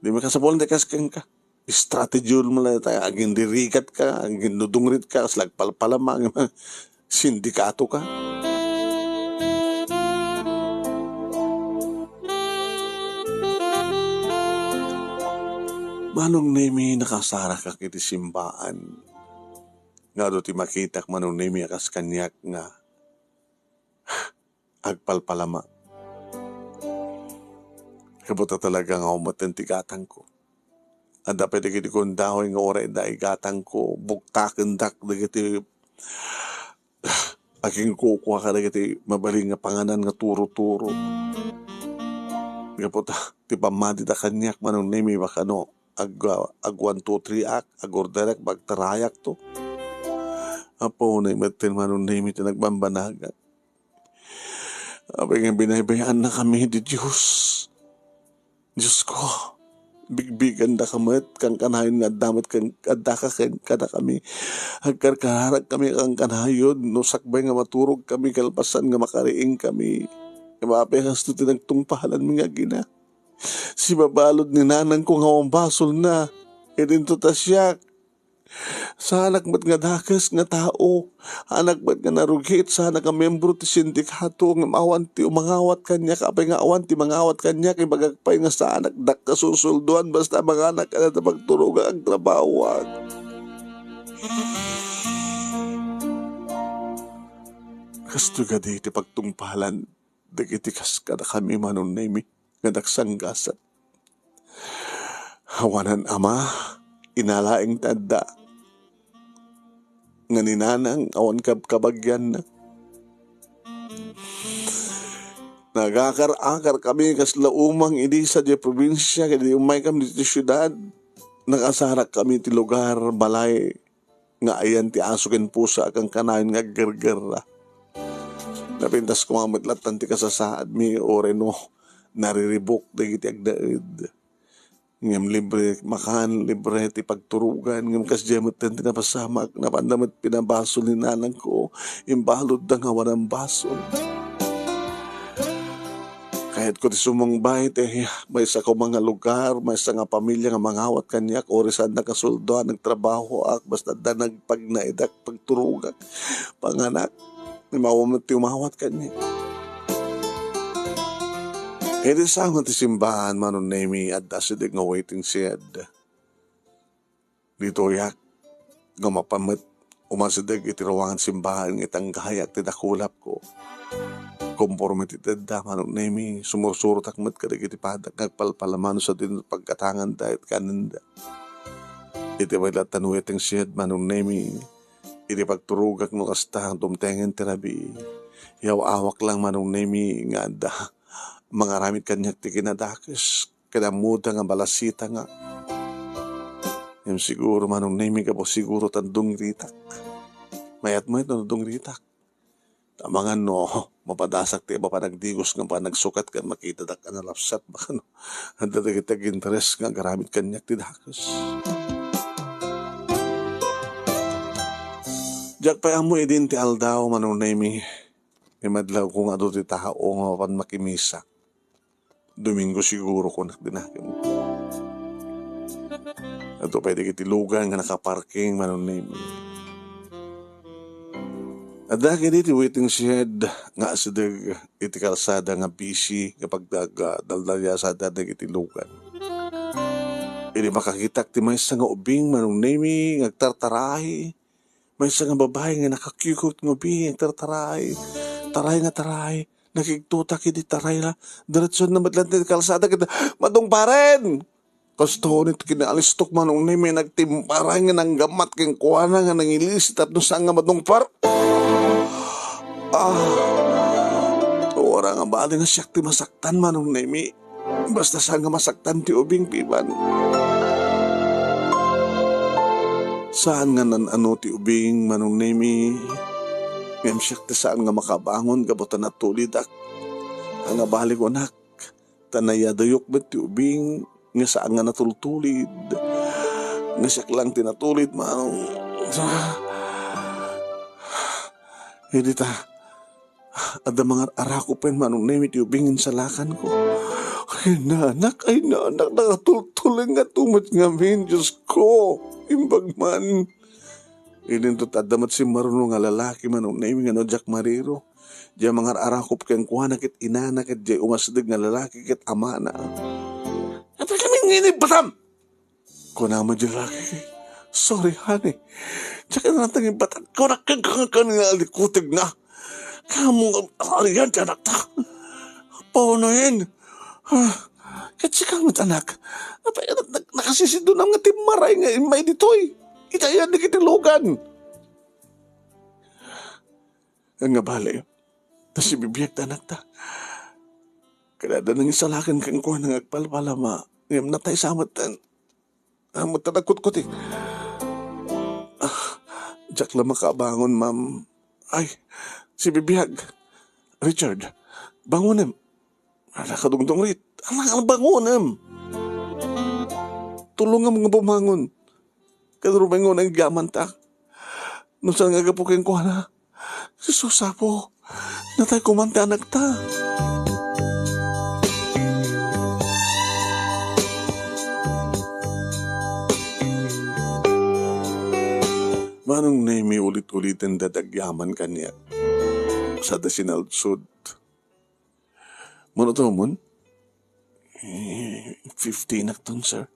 Di makasapulan ti kas kenka. Strategy mo lang tayo. Agindirigat ka, agindudungrit ka, kas lagpalpalama. sindikato ka. Manong Nemi, nakasarakak iti simbaan. Nga adu ti makitak, Manong Nemi, a kas kaniak nga agpalpalama. Kabutta talaga nga umetten ti gatangko. Adda pay dagiti kundaoy nga uray da igatangko, buktakendak dagiti aginkukua kadagiti mabalin nga panganan nga turo-turo. Gapu ta, ti pammadida kaniak, Manong Nemi, bakano ag-, ag one, two, three ak, ag-orderak, agtarayak to. Apo, unay metten, Manong Nemi, ti nagbambanagak. Apay nga binaybayaannakami ti Dios. Diosko, bigbigandaka met, kankanayon nga adda met ken, addaka ken kadakami. Agkarkararagkami kankanayon, no sakbay nga maturogkami kalpasan nga makariingkami. Apay kasto ti nagtungpalanmi nga agina. Sibabalud ni nanangko nga awan basolna. Idinto ta siak. Saanak met nga dakes nga tao. Saanak met nga narugit, saanak nga membro ti sindikato, ngem awan ti umangawat kaniak, apay nga awan ti mangawat kaniak, ibagak pay nga saanak dakka susuldoan, basta manganak kada ta pagturogak, agtrabahoak. Kastoy kadi ti pagtungpalan dagiti kas kadakami, Manong Nemi, nga nagsanggasat. Awanan ama, ina laeng ti adda. Nga ni nanang, awan kabkabagianna. Nagakar-akar kami kasla umang idi sadiay probinsia, ket idi ummaykami ditoy siudad, nakasarak kami ti lugar, balay, nga ayan ti aso ken pusa a kankanayon nga aggergerra. Napintas koma met lattan ti kasasaadmi, uray no nariribuk dagiti agnaed. Ngem libre makan, libre ti pagturogan, ngem kasdiay metten ti napasamak, napanda met pinabasol ni nanangko, imbaludda nga awanan basol. Kayatko ti sumangbay ti maysa koma nga lugar, maysa nga pamilia nga mangawat kaniak, uray saanna kasuldoan, nagtrabahoak, basta adda nagpagnaedak, pagturogak, panganak, ni mawa met ti umawat kaniak. Idi sao nga ti simbaan, Manong Nemi, adda asideg nga waiting shed. Ditoyak nga mapan met umasideg iti ruangan simbaan nga itanggayak ti dakulapko. Konforme ti tedda, Manong Nemi, sumursurotak met kadagiti padak nga agpalpalama no sadino ti paggatanganda iti kanenda. Iti pay lattan waiting shed, Manong Nemi, iti pagturogak no kasta, dumtengen ti rabii. Yaw-awak lang, Manong Nemi, nga adda mangaramid kaniak ti kinadakes. Ket ammoda nga balasita nga. Ngem siguro, Manong Nemi, gapu siguro ta dungritak. Mayat met no dungritak. Amangan no mapadasak ti iba panagdigos nga panagsukat ket makitadak a nalapsat, baka no, adda dagiti aginteres nga agaramid kaniak ti dakes. Diak pay ammo idin ti aldaw, Manong Nemi, nga madlawko nga adu ti tao nga mapan makimisak. Domingo siguro, kunak dinakem. Adda pay dagiti lugan nga nakaparking, Manong Nemi. Adda kadi ti waiting shed nga asideg iti kalsada nga busy nga pagdagdaldaliasada dagiti lugan. Idi makakitak ti maysa nga ubing, Manong Nemi, nga agtartaray, maysa nga babai nga nakakyukot nga ubing, agtartaray. Taray nga taray. Nakigtutak idi taray la. Diretsuanna met laeng ti kalsada ket, "Madungparen!" Kasta unay ti kinaalistok, Manong Nemi, nagtimparay nga nanggammat kenkuana nga nangilisit tapno saan nga madungpar. Ah, uray nga bali nga siak ti masaktan, Manong Nemi. Basta saan nga masaktan ti ubing, piman. Saan nga nan-ano ti ubing, Manong Nemi. Ngem siak ti saan nga makabangon gapu ta natulidak. Nga bali kunak, ta nayadayok met ti ubing nga saan nga natultulid. Nga siak lang ti natulid, Manong. Idi ta, adda mangar-arako pen, Manong Nemi, ti ubing insalakanko. Ay, nanak, ay, nanak, nakatultuleng nga tumet ngamin, Diosko. Imbag man. Idinto adda met simmaruno nga lalaki, Manong Nemi, nga no diak mariro, diay mangar-arakop kenkuana ket inana ket diay umasdeg nga lalaki ket amana. Apay kami nga inibbatam? Kuna met diay lalaki, "Sorry, honey. Diak inana nga ibbatan. Kuna kenka nga kanina alikutegna. Kamo nga arian ti anakta. Paunayen. Ah, ket sika met, anak. Apay, nak-, nak-, nakasisidunam nga timmaray nga immay ditoy. Itayan dagiti lugan." Nga bale, ta sibibiag ti anakta. Kada nangisalakan kenkuana nga agpalpalama, ngem natay sa metten. Ammot ta nagkutkuti. Ah, diak la makabangon, ma'am. Ay, sibibiag. Richard, bangonem. Ala, kadungdungrit. Ala, bangonem. Tulongam nga bumangon. Ket rumingon nga agyamanta. No saan nga gapu kenkuana, "Jesus, Apo, natay koma ti anakta." Manong Nemi, ulit-uliten da dagyaman kaniak. Sada sinalsod. Mano to, mon? Eh, fifteen akton, sir.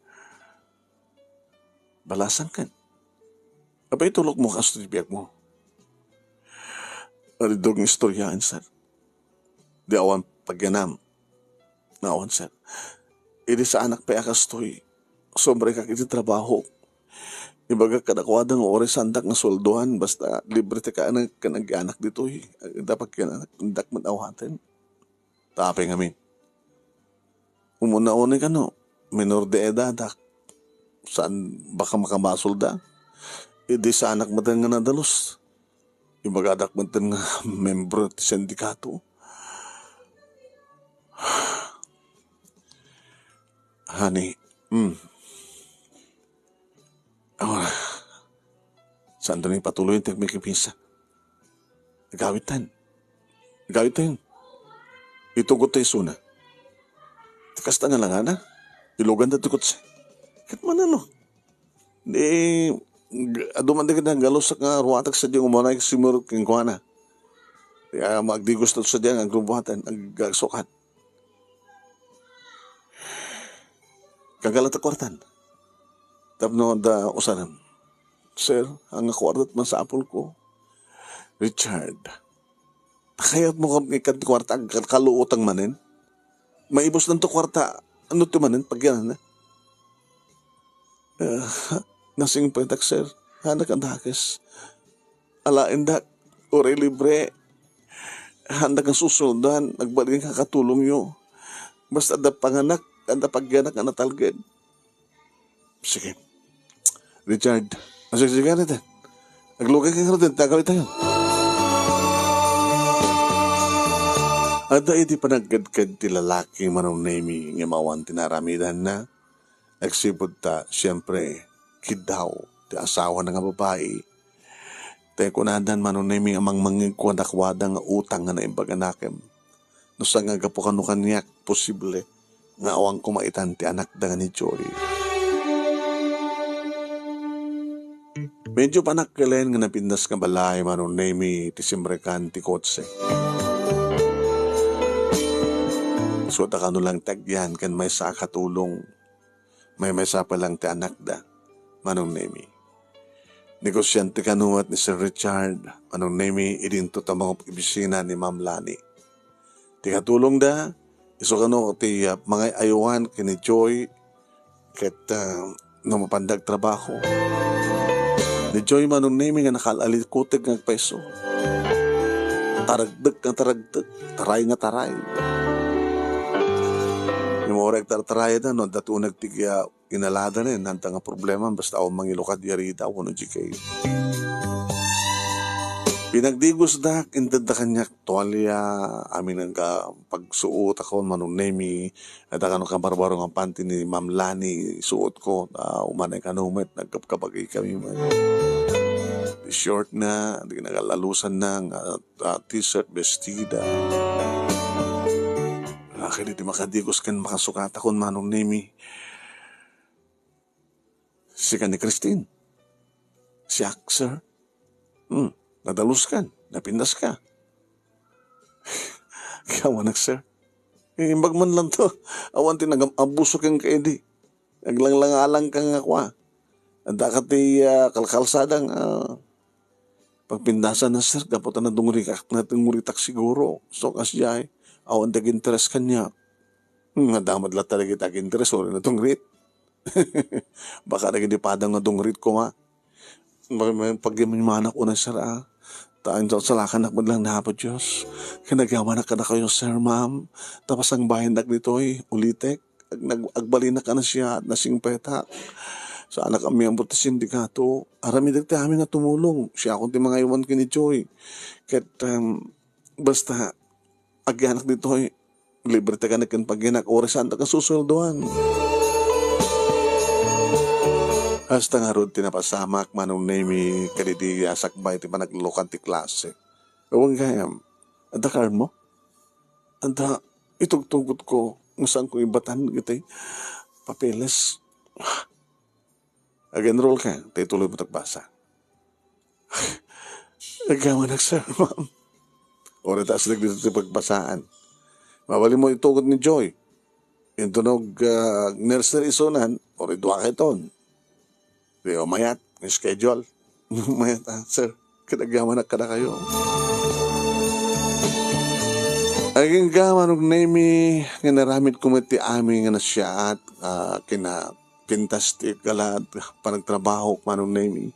Balasan ken. Apay tulokmo kasto ti biagmo? Adda nga istoryaen, sir. Di awan pagyanam. Nga awan, sir. Idi saanak pay a kastoy, sobrekak iti trabaho. Ibagak kadakuada nga uray saandak nga sueldoan, basta libre ti kaanak ken agyanak ditoy. Adda pagyanak, indak met awaten. Ta apay ngamin? Umuna unay kano, menor de edadak. Saan baka makabasolda? Idi saanak metten nga nadalus. Ibagadak metten nga membro ti sindikato. Honey, mm. Awa, saanto ni patuloyen ti agmikimisa. Agawidtan. Agawidtan. Itugot tayo isuna. Kasta nga langana. Iluganda ti kotse. Ket manano? Di, g-, adu man dagiti nagalusak nga ruatak sadiay nga umanay simurot kenkuana. Di, ah, maagdigos to sadiay nga agrubuatan, ag-, agsukat. Kagala ta kuartan. Tapno adda usarem. Sir, ania nga kuarta ti masapulko? Richard, ta kayatmo nga ikkan ti kuarta, agkalkaluotan manen? Maibusnan to kuarta, ano ti manen, pagyananna? Eh, nasingpetak, sir. Haannak a dakes. Alaendak, uray libre. Haandak a susueldoan, agbalin nga kakatulongyo. Basta adda panganak, adda pagyanak nga natalged. Sige. Richard, asigsiga na ta. Aglugay ka ngarud, tagaw itayo. Adda iti panagkedked ti lalaki, Manong Nemi, nga awan ti naaramidanna. Agsipud ta, siempre, kiddaw ti asawana nga babai. Tay kunadan, Manong Nemi, a mangmangngegko kadakuada nga utang nga naimbag a nakem. No saan nga gapu kano kaniak, posible nga awan koma itan ti anakda nga ni Joy. Medyo panakkelen nga napintas nga balay, Manong Nemi, ti simrekan ti kotse. Suot a kano lang ti agyan ken maysa a katulong. Maymaysa pay lang ti anakda, Manong Nemi. Negosiante kano met ni Sir Richard, Manong Nemi, idinto ta mangop-obisina ni Ma'am Lani. Ti katulongda, isu kano ti, ah, mangay-aywan ken ni Joy, ket, ah, no mapanda agtrabaho. Ni Joy, Manong Nemi, nga nakaal-alikuteg nga agpayso. Taragdek nga taragdek, taray nga taray. Ngem uray agtartarayda, no adda ti uneg ti, ah, inalada nen, haanda nga problema, basta awan mangilukad yarida, wenno G K. Pinagdigosdak, intedda kaniak tualya, amin nga pagsuotakon, Manong Nemi, adda kano kabarbaro nga panty ni Ma'am Lani, suotko, ah, umanay kano met, nagkabkabagi kami met. Short na, di nagalalusan na, nga, ah, t-shirt, bestida. Akin iti makadigos ken makasukatakon, Manong Nemi. Sika ni Christine. Siak, sir. Hmm, nadaluskan, napindaska. Kaya manak, sir. Eh, imbag man lang to. Awan ti nagam-abuso ken kaidi. Naglanglangalang ka nga kua. Adda ka ti, ah, kalkalsada nga pagpindasan na, sir, gapu ta nadungrikak, nadungritak siguro. So, kasdiay, awan ti ag-interes kaniak. Hmm, nadamag latta dagiti ag-interes, uri nadungrit. Baka dagiti padam nga dungrit koma. May, may pagyamanmanak una, sir, ah. Ta insalakannak met lang ni Apo Dios. Ken agyamanak kadakayo, sir, ma'am. Ta pasangbayannak ditoy, ulitek. Ag-, nag-, agbalinak a nasiat, nasingpetak. Saanak ammian ti sindikato. Aramidek ti amin a tumulong. Siakon ti mangaywan ken ni Joy. Ket, em, basta, agyanak ditoy, libre ta kanek ken pagyanak, uray saantak a susueldoan. Hasta ngarud ti napasamak, Manong Nemi, kadidi a sakbay ti panaglukan ti klase. Awan gayam, adda card mo? Adda, itugtugot ko, nga saan ko ibatan iti papeles. Ag-enroll ka, ta ituloy mo ti pagbasa. Agyamanak, sir, ma'am. Uray ta asideg ditoy ti pagbasaan. Mabalin mo itugot ni Joy. Inton nag, ah, nursery isunan, uray dua kayton. Di ba mayat, schedule. Mayat, ah, sir. Ket agyamanak kadakayo. Agingga, Manong Nemi, nga inaramid ko met ti amin nga nasiaat, ah, kina pintas ti kalaad, panagtrabaho, Manong Nemi.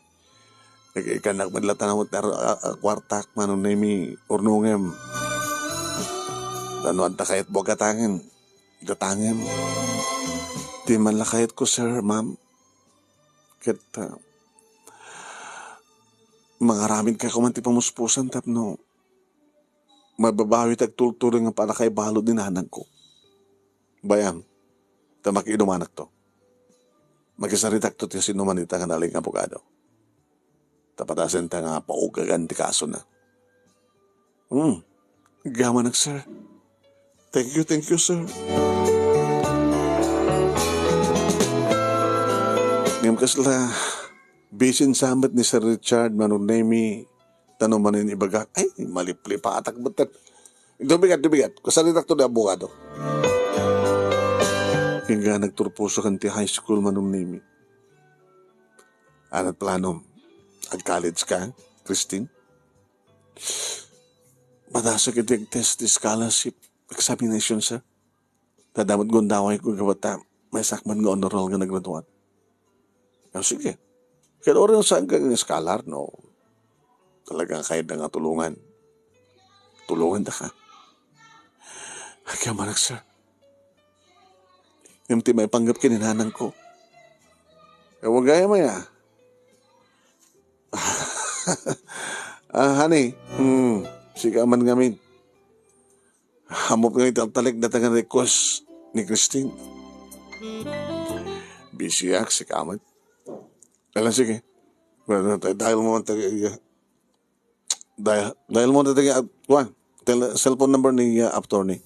Ig-, igannak met latta met a, a, a kuartak, Manong Nemi, urnongem. Ta no adda kayatmo a gatangen, gatangem. Di man la kayatko, sir, ma'am. Ket, ah, mangaramid kay koma ti pamuspusan tapno mababawi ti agtultuloy nga panakaibalud ni nanangko. Bay-am, ta makiinumanakto. Makisaritakto ti sinuman ita nga nalaing abogado. Ta padasenta nga paugagan ti kasona. Hmm. Agyamanak, sir. Thank you, thank you, sir. Ngem kasla, bisin sa met ni Sir Richard, Manong Nemi, ta no manen ibagak, ay, maliplipatak met. Dubigat, dubigat. Kasaritakto ti abogado. Agingga nagturposo ken ti high school, Manong Nemi. Anat planom? Ag-college ka, Christine? Padasek iti ag-test ti scholarship examination, sir. Ta adda met gundawayko gapu ta maysak met nga honor roll nga nagraduat. Ah, sige. Ket uray no saanka nga scholar, no talaga kayatda nga tulongan, tulongandaka. Agyamanak, sir. Ngem ti maipanggep ken ni nanangko, eh, awan gayam aya. Ah, honey, hmm, sika man ngamin. Ammom nga italtalek dayta nga request ni Christine. Busyak, sika met. Ala, sige. Well, dial mo man taga, dial, dial mo na taga, kuwan, tel-, cellphone number ni, uh, attorney.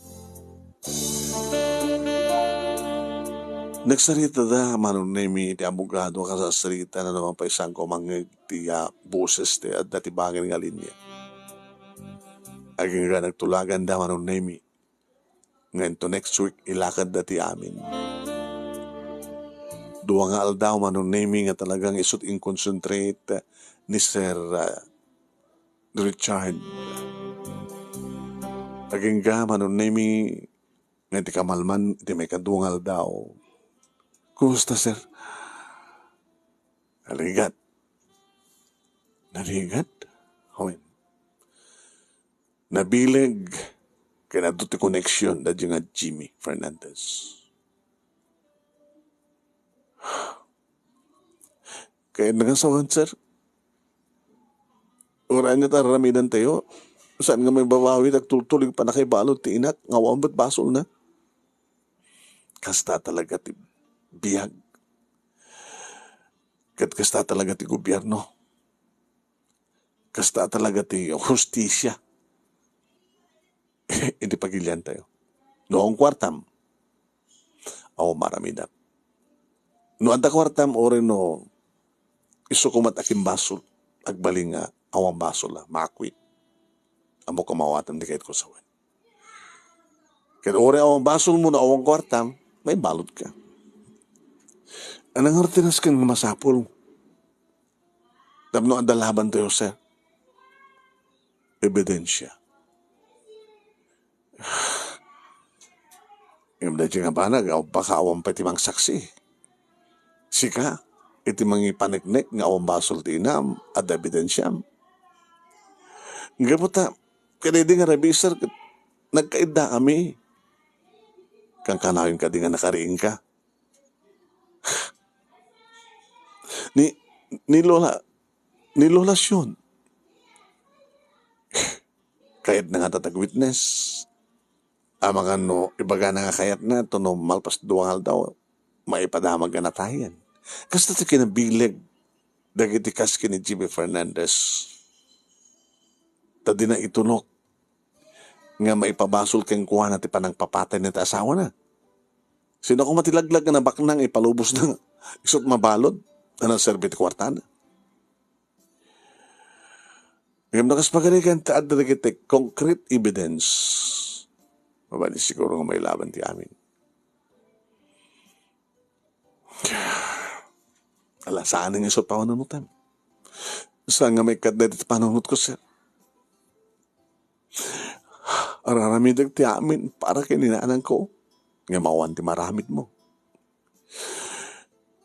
Nagsaritada, Manong Nemi, ti abogado, kasasarita na naman pay saan ko mangngeg ti, ah, boses ti adda ti bangin nga linya. Agingga nagtulaganda, Manong Nemi. Ngem to next week, ilakadda ti amin. Dua nga aldaw, Manong Nemi, nga talagang isut in concentrate ni Sir, ah, Richard. Agingga, Manong Nemi, nga ti kamalman iti maikadua nga aldaw. Kumusta, sir? Narigat. Narigat? Awen. Nabileg ken adu ti connection daydi nga Jimmy Fernandez. Kayatna nga sawen, sir. Uray ania ti ar-aramidantayo, saan nga mababawi ti agtultuloy panakaibalud ti inak nga awan met basolna. Kasta talaga ti biag. Ket kasta talaga ti gobierno. Kasta talaga ti hustisia. Iti pagiliantayo. No, ang kuartam, awan maaramidak. No adda kuartam, uray no isu koma ti akimbasol, agbalin nga awan basol a makwit. Ammok a maawatam ti kayatko sawen. Ket uray awan basolmo no awan kuartam, maibalutka. Ania ngarud ti nasken nga masapul tapno adda labantayo, sir? Ebidensia. Ngem daytoy nga banag, aw, baka awan pay ti mangsaksi. Sika, iti mangipaneknek nga awan basol ti inam, adda ebidensiam. Gapu ta, kadaydi nga rabiser, ket nagkaidda kami. Kankanayon kadi nga nakariingka. Ni, ni Lola, ni Lola Sion. Kayatna nga datag witness. Amangan no ibagana nga kayatna, to no malpas dua nga aldaw, maipadamag nga natayen. Kasta ti kinabileg dagiti kas ken ni Jimmy Fernandez. Ta dina itulok nga maipabasol kenkuana ti panangpapatay na ti asawana. Sino koma ti laglag nga nabaknang ipalubosna nga isut mabalud a nagserbi ti kuartana? Ngem no kas pagarigan ta adda dagiti concrete evidence, mabalin siguro nga mailaban ti amin. Ala, saan nga isut panunutem. Saan nga maikkat dayta ti panunotko, sir? Araramidek ti amin para ken ni nanangko, ngem awan ti maramidmo.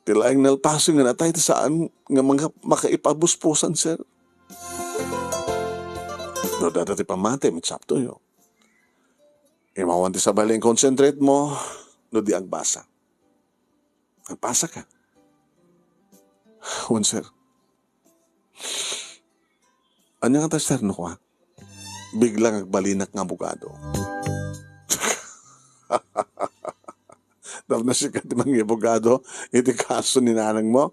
Ti laeng nalpasen nga natay ti saan nga mga makaipabuspusan, sir. No dada ti pammatim, it's up to you. Imawan ti sabali nga concentrate mo, no di agbasa. Agbasa ka. Wen, sir. Ania nga ta, sir, no kua? Biglang agbalinak nga abogado. Tapno sika ti mangibugado iti kaso ni nanang mo?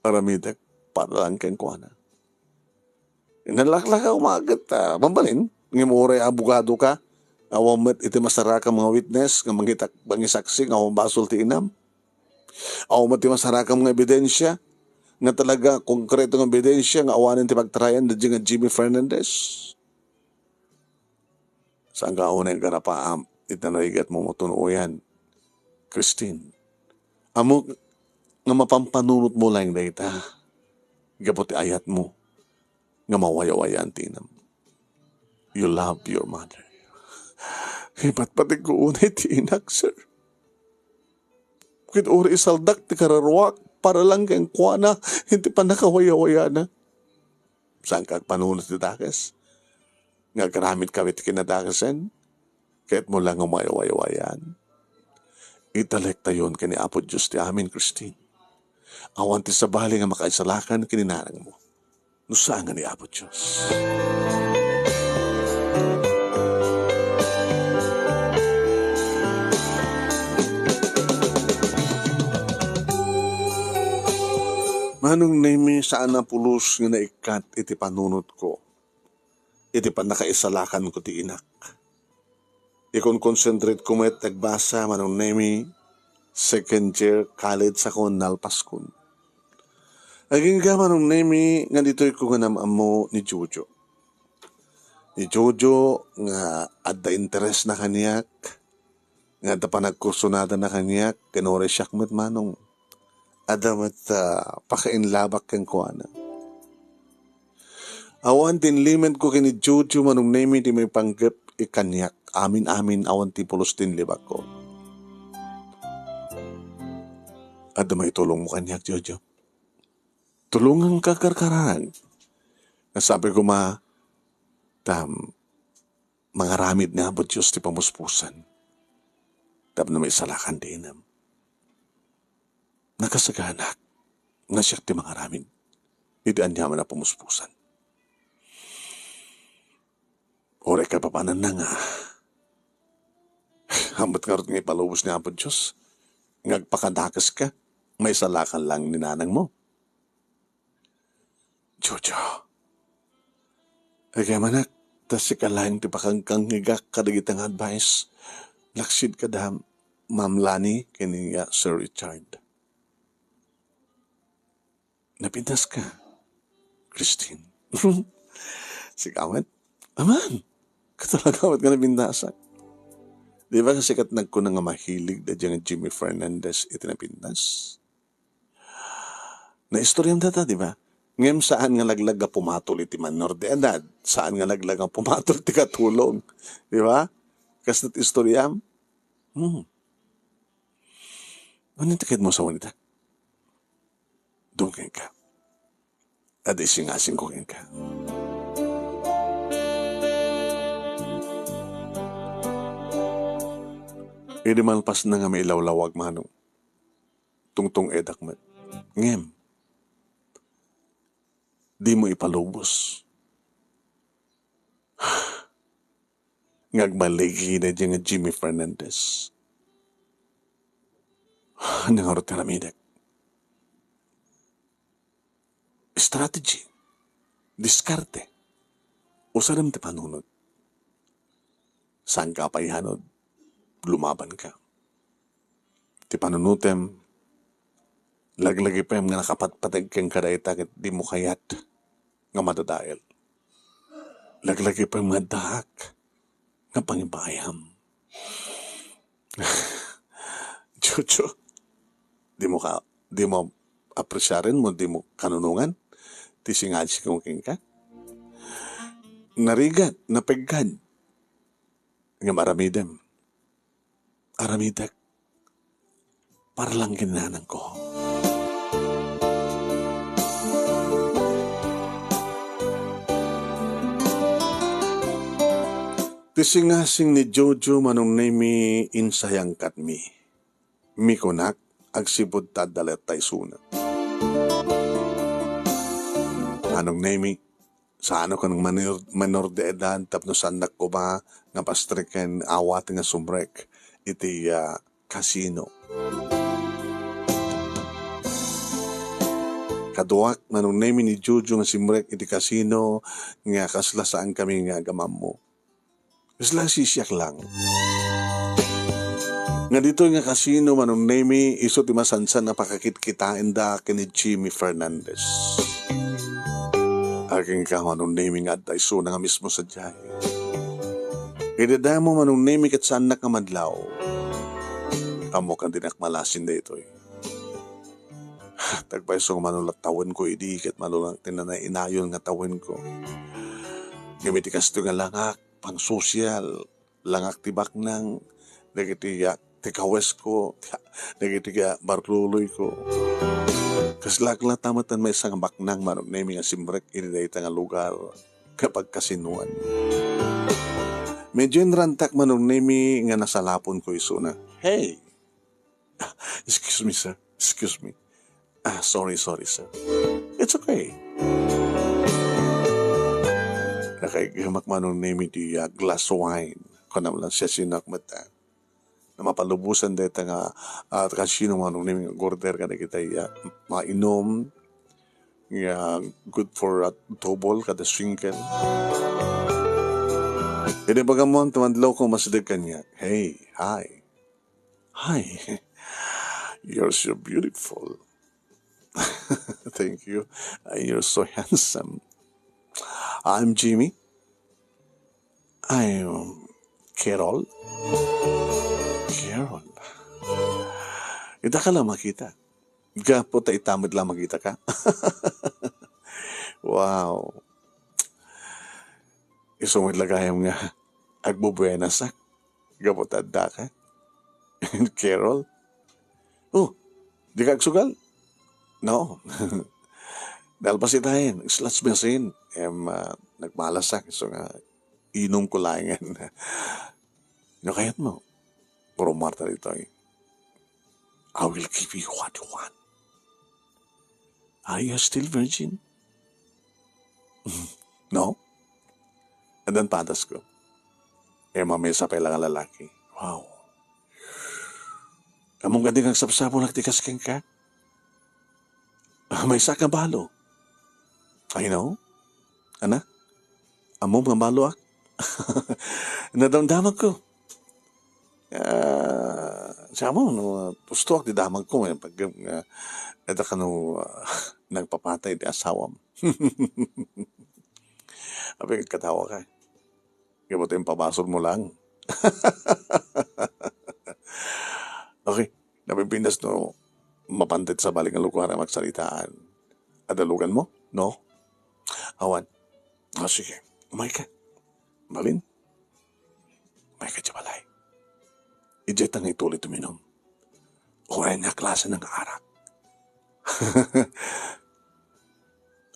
Aramidek para lang kenkuana. Nalaklaka umaget, ah, bambalin. Ngem uray abogado ka, awan met iti masarakam nga witness nga mangitak-, mangisaksi nga awan basol ti inam. Awan met ti masarakam nga ebidensia, nga talaga konkreto nga ebidensia nga awanen ti pagtarayan da nga Jimmy Fernandez. Saan ka unay aggarapaam iti narigatmo, tunuoyan, Christine? Ammok nga mapampanunotmo laeng dayta gapu ti ayatmo nga mawayawayaan ti inam. You love your mother. Ipatpategko unay ti inak, sir. Ket uray isaldak ti kararuak para lang kenkuana iti pannakawayawayana. Saanka agpanunot ti dakes nga agramitkayo iti kinadakesen? Kayatmo lang nga mawayawayaan? Italektayon ken ni Apo Dios ti amin, Christine. Awan ti sabali nga makaisalakan ken ni nanangmo no saan nga ni Apo Dios. Manong Nemi, saan a pulos nga naikkat iti panunotko, iti pannakaisalakanko ti inak. Ikon-concentrate ko met agbasa, Manong Nemi, second year college akon nalpaskon. Agingga, Manong Nemi, nga ditoy ko nga nam-ammo ni Jojo. Ni Jojo nga adda interesna kaniak, nga adda panagkursunadana kaniak, ken uray siak met, Manong, adda met, ah, pakainlabak kenkuana. Awan ti inlimenko ken ni Jojo, Manong Nemi, ti maipanggep kaniak. Amin-amin, awan ti pulos ti inlibakko. Adda maitulongmo kaniak, Jojo? Tulonganka, karkararag. Nasabi ko ma, tam, mangaramid ni Apo Dios ti pamuspusan tapno maisalakan ti inam. Nakasaganak nga siak ti mangaramid iti aniaman a pamuspusan. Uray kaipapananna nga, ammo't ngarud nga ipalubos ni Apo Dios nga agpakadakeska, maisalakan lang ni nanangmo. Jojo, agyamanak, ta sika laeng ti pakangkangngegak kadagita nga advice, laksid kada Ma'am Lani ken ni Sir Richard. Napintas ka, Christine. Sika met, aman, katalagawat nga napindasak. Di ba kasi ket nagkuna nga mahilig da nga Jimmy Fernandez iti napintas? Naistoryaem dayta, di ba? Ngem saan nga laglag nga pumatol iti minor de edad. Saan nga laglag nga pumatol ti katulong. Di ba? Kas ti istoryaem? Hmm. Ano ti kayatmo sawen ita? Dungkenka. Adda isingasingko kenka. Idi malpasna nga mailawlawag, Manong, tungtung-edak met. Ngem, dimo ipalubos nga agbaligi daydiay nga Jimmy Fernandez. Nangarot nga aramidek. Strategy, diskarte, usadem ti panunot. Saanka a payhanod, lumabanka. Ti panunotem, laglagipem nga nakapatpateg kenka dayta ket dimo kayat nga madadael. Laglagipem nga addaak nga pangibayam. Jojo, dimo ka, dimo apresiaren mo, dimo kanunongan ti singasingko kenka? Narigat, napeggad, ngem aramidem. Aramidek para lang ken nanangko. Ti singasing ni Jojo, Manong Nemi, insayangkatmi. Mikunak, agsipud ta adda latta isuna. Manong Nemi, saanok nga minor, minor de edad tapno saannak koma nga pastreken, awaten nga sumrek iti, ah, kasino. Kaduak, Manong Nemi, ni Jojo nga simrek iti kasino nga kasla saankami nga agamammo. Kasla sisiak lang. Nga ditoy nga kasino, Manong Nemi, isu ti masansan a pakakitkitaenda ken ni Jimmy Fernandez. Aginka, Manong Nemi, nga adda isuna nga mismo sadiay. Idi dayta mo, Manong Nemi, ket saannak nga madlaw. Ammok a dinak malasin daytoy. Tagpayso nga mano la tawenko idi ket mano la ti nanainayon nga tawenko. Ngem iti kastoy nga langak, pangsosial, langak ti baknang, dagiti, ah, ti kawesko, dagiti, ah, barluloyko. Kaslak latta met ti maysa nga baknang, Manong Nemi, nga simrek iti dayta nga lugar nga pagkasinoan. Medyo inrantak, Manong Nemi, nga nasalaponko isuna. Hey! Excuse me, sir. Excuse me. Ah, sorry, sorry, sir. It's okay. Nakaiggamak, Manong Nemi, ti, ah, glass wine. Kunam lang siya sinak met, ah. Na mapalubosan dayta nga, ah, kasino, Manong Nemi, nga order kadagiti, ah, mainum nga good for a double kada single. Idi pagammon, tumadlaw ko, masideg kaniak. Hey, hi. Hi. You're so beautiful. Thank you. Uh, you're so handsome. I'm Jimmy. I'm Carol. Carol. Ita ka lang makita. Gapu ta ita met lang makita ka. Wow. Isu met la gayam nga agbubuenasak. Gapu ta adda ka. Carol? Oh, di ka agsugal? No. Nalpas itaen, slot machine. Em, ah, nagmalasak, isu nga inumko laengen. No kayatmo, puro Marta ditoy. I will give you what you want. Are you still virgin? No? Addan padasko. Eh, mamesa pay lang a lalaki. Wow. Ammom kadi nga agsapsapulak ti kas kenka? Ah, maysa ka balo. I know. Ana? Ammom nga baloak? Nadamdamagko. Ah, siamo, no, pustoak ti damagko, eh, pag, nga, ita kano, ah, nagpapatay ti asawam. Apay, katawa ka. Kaya mo ito yung pabasol mo lang. Okay. Napipintas no, mapantit sa balik nga lugar ang magsalitaan. Adalugan mo? No? Awan. Ah, sige. Umay ka. Malin? Umay ka dyan balay. Ijay ta nga ituloy tuminom. Uray nga klase ng arak.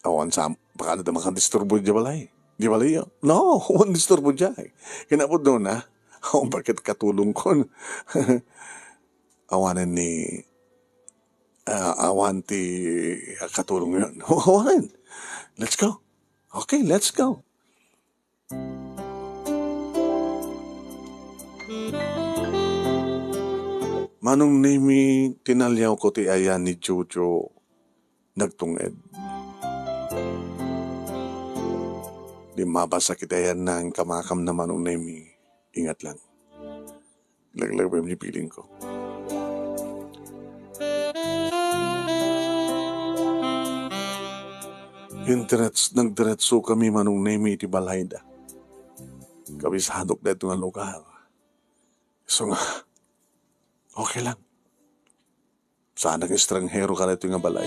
Awan sa, baka na makadisturbo dyan balay. Di balay yun. No, awan disturbo dyan. Kinapod doon, ha? Awan bakit katulong ko. Awanan ni, ah, awan ti, ah, katulong yun. Awanan. Let's go. Okay, let's go. Manong Nemi, tinaliaw ko ti ayan ni Jojo. Nagtunged. Di mabasa kita yan na ang kamakam na Manong Nemi. Ingat lang. Laglag pa yung piling ko. Indirets-, nagdiretso kami Manong Nemi iti balayda. Kabisadok dayto nga lugar. So nga, okay lang. Saan nga estranghero ka daytoy nga balay?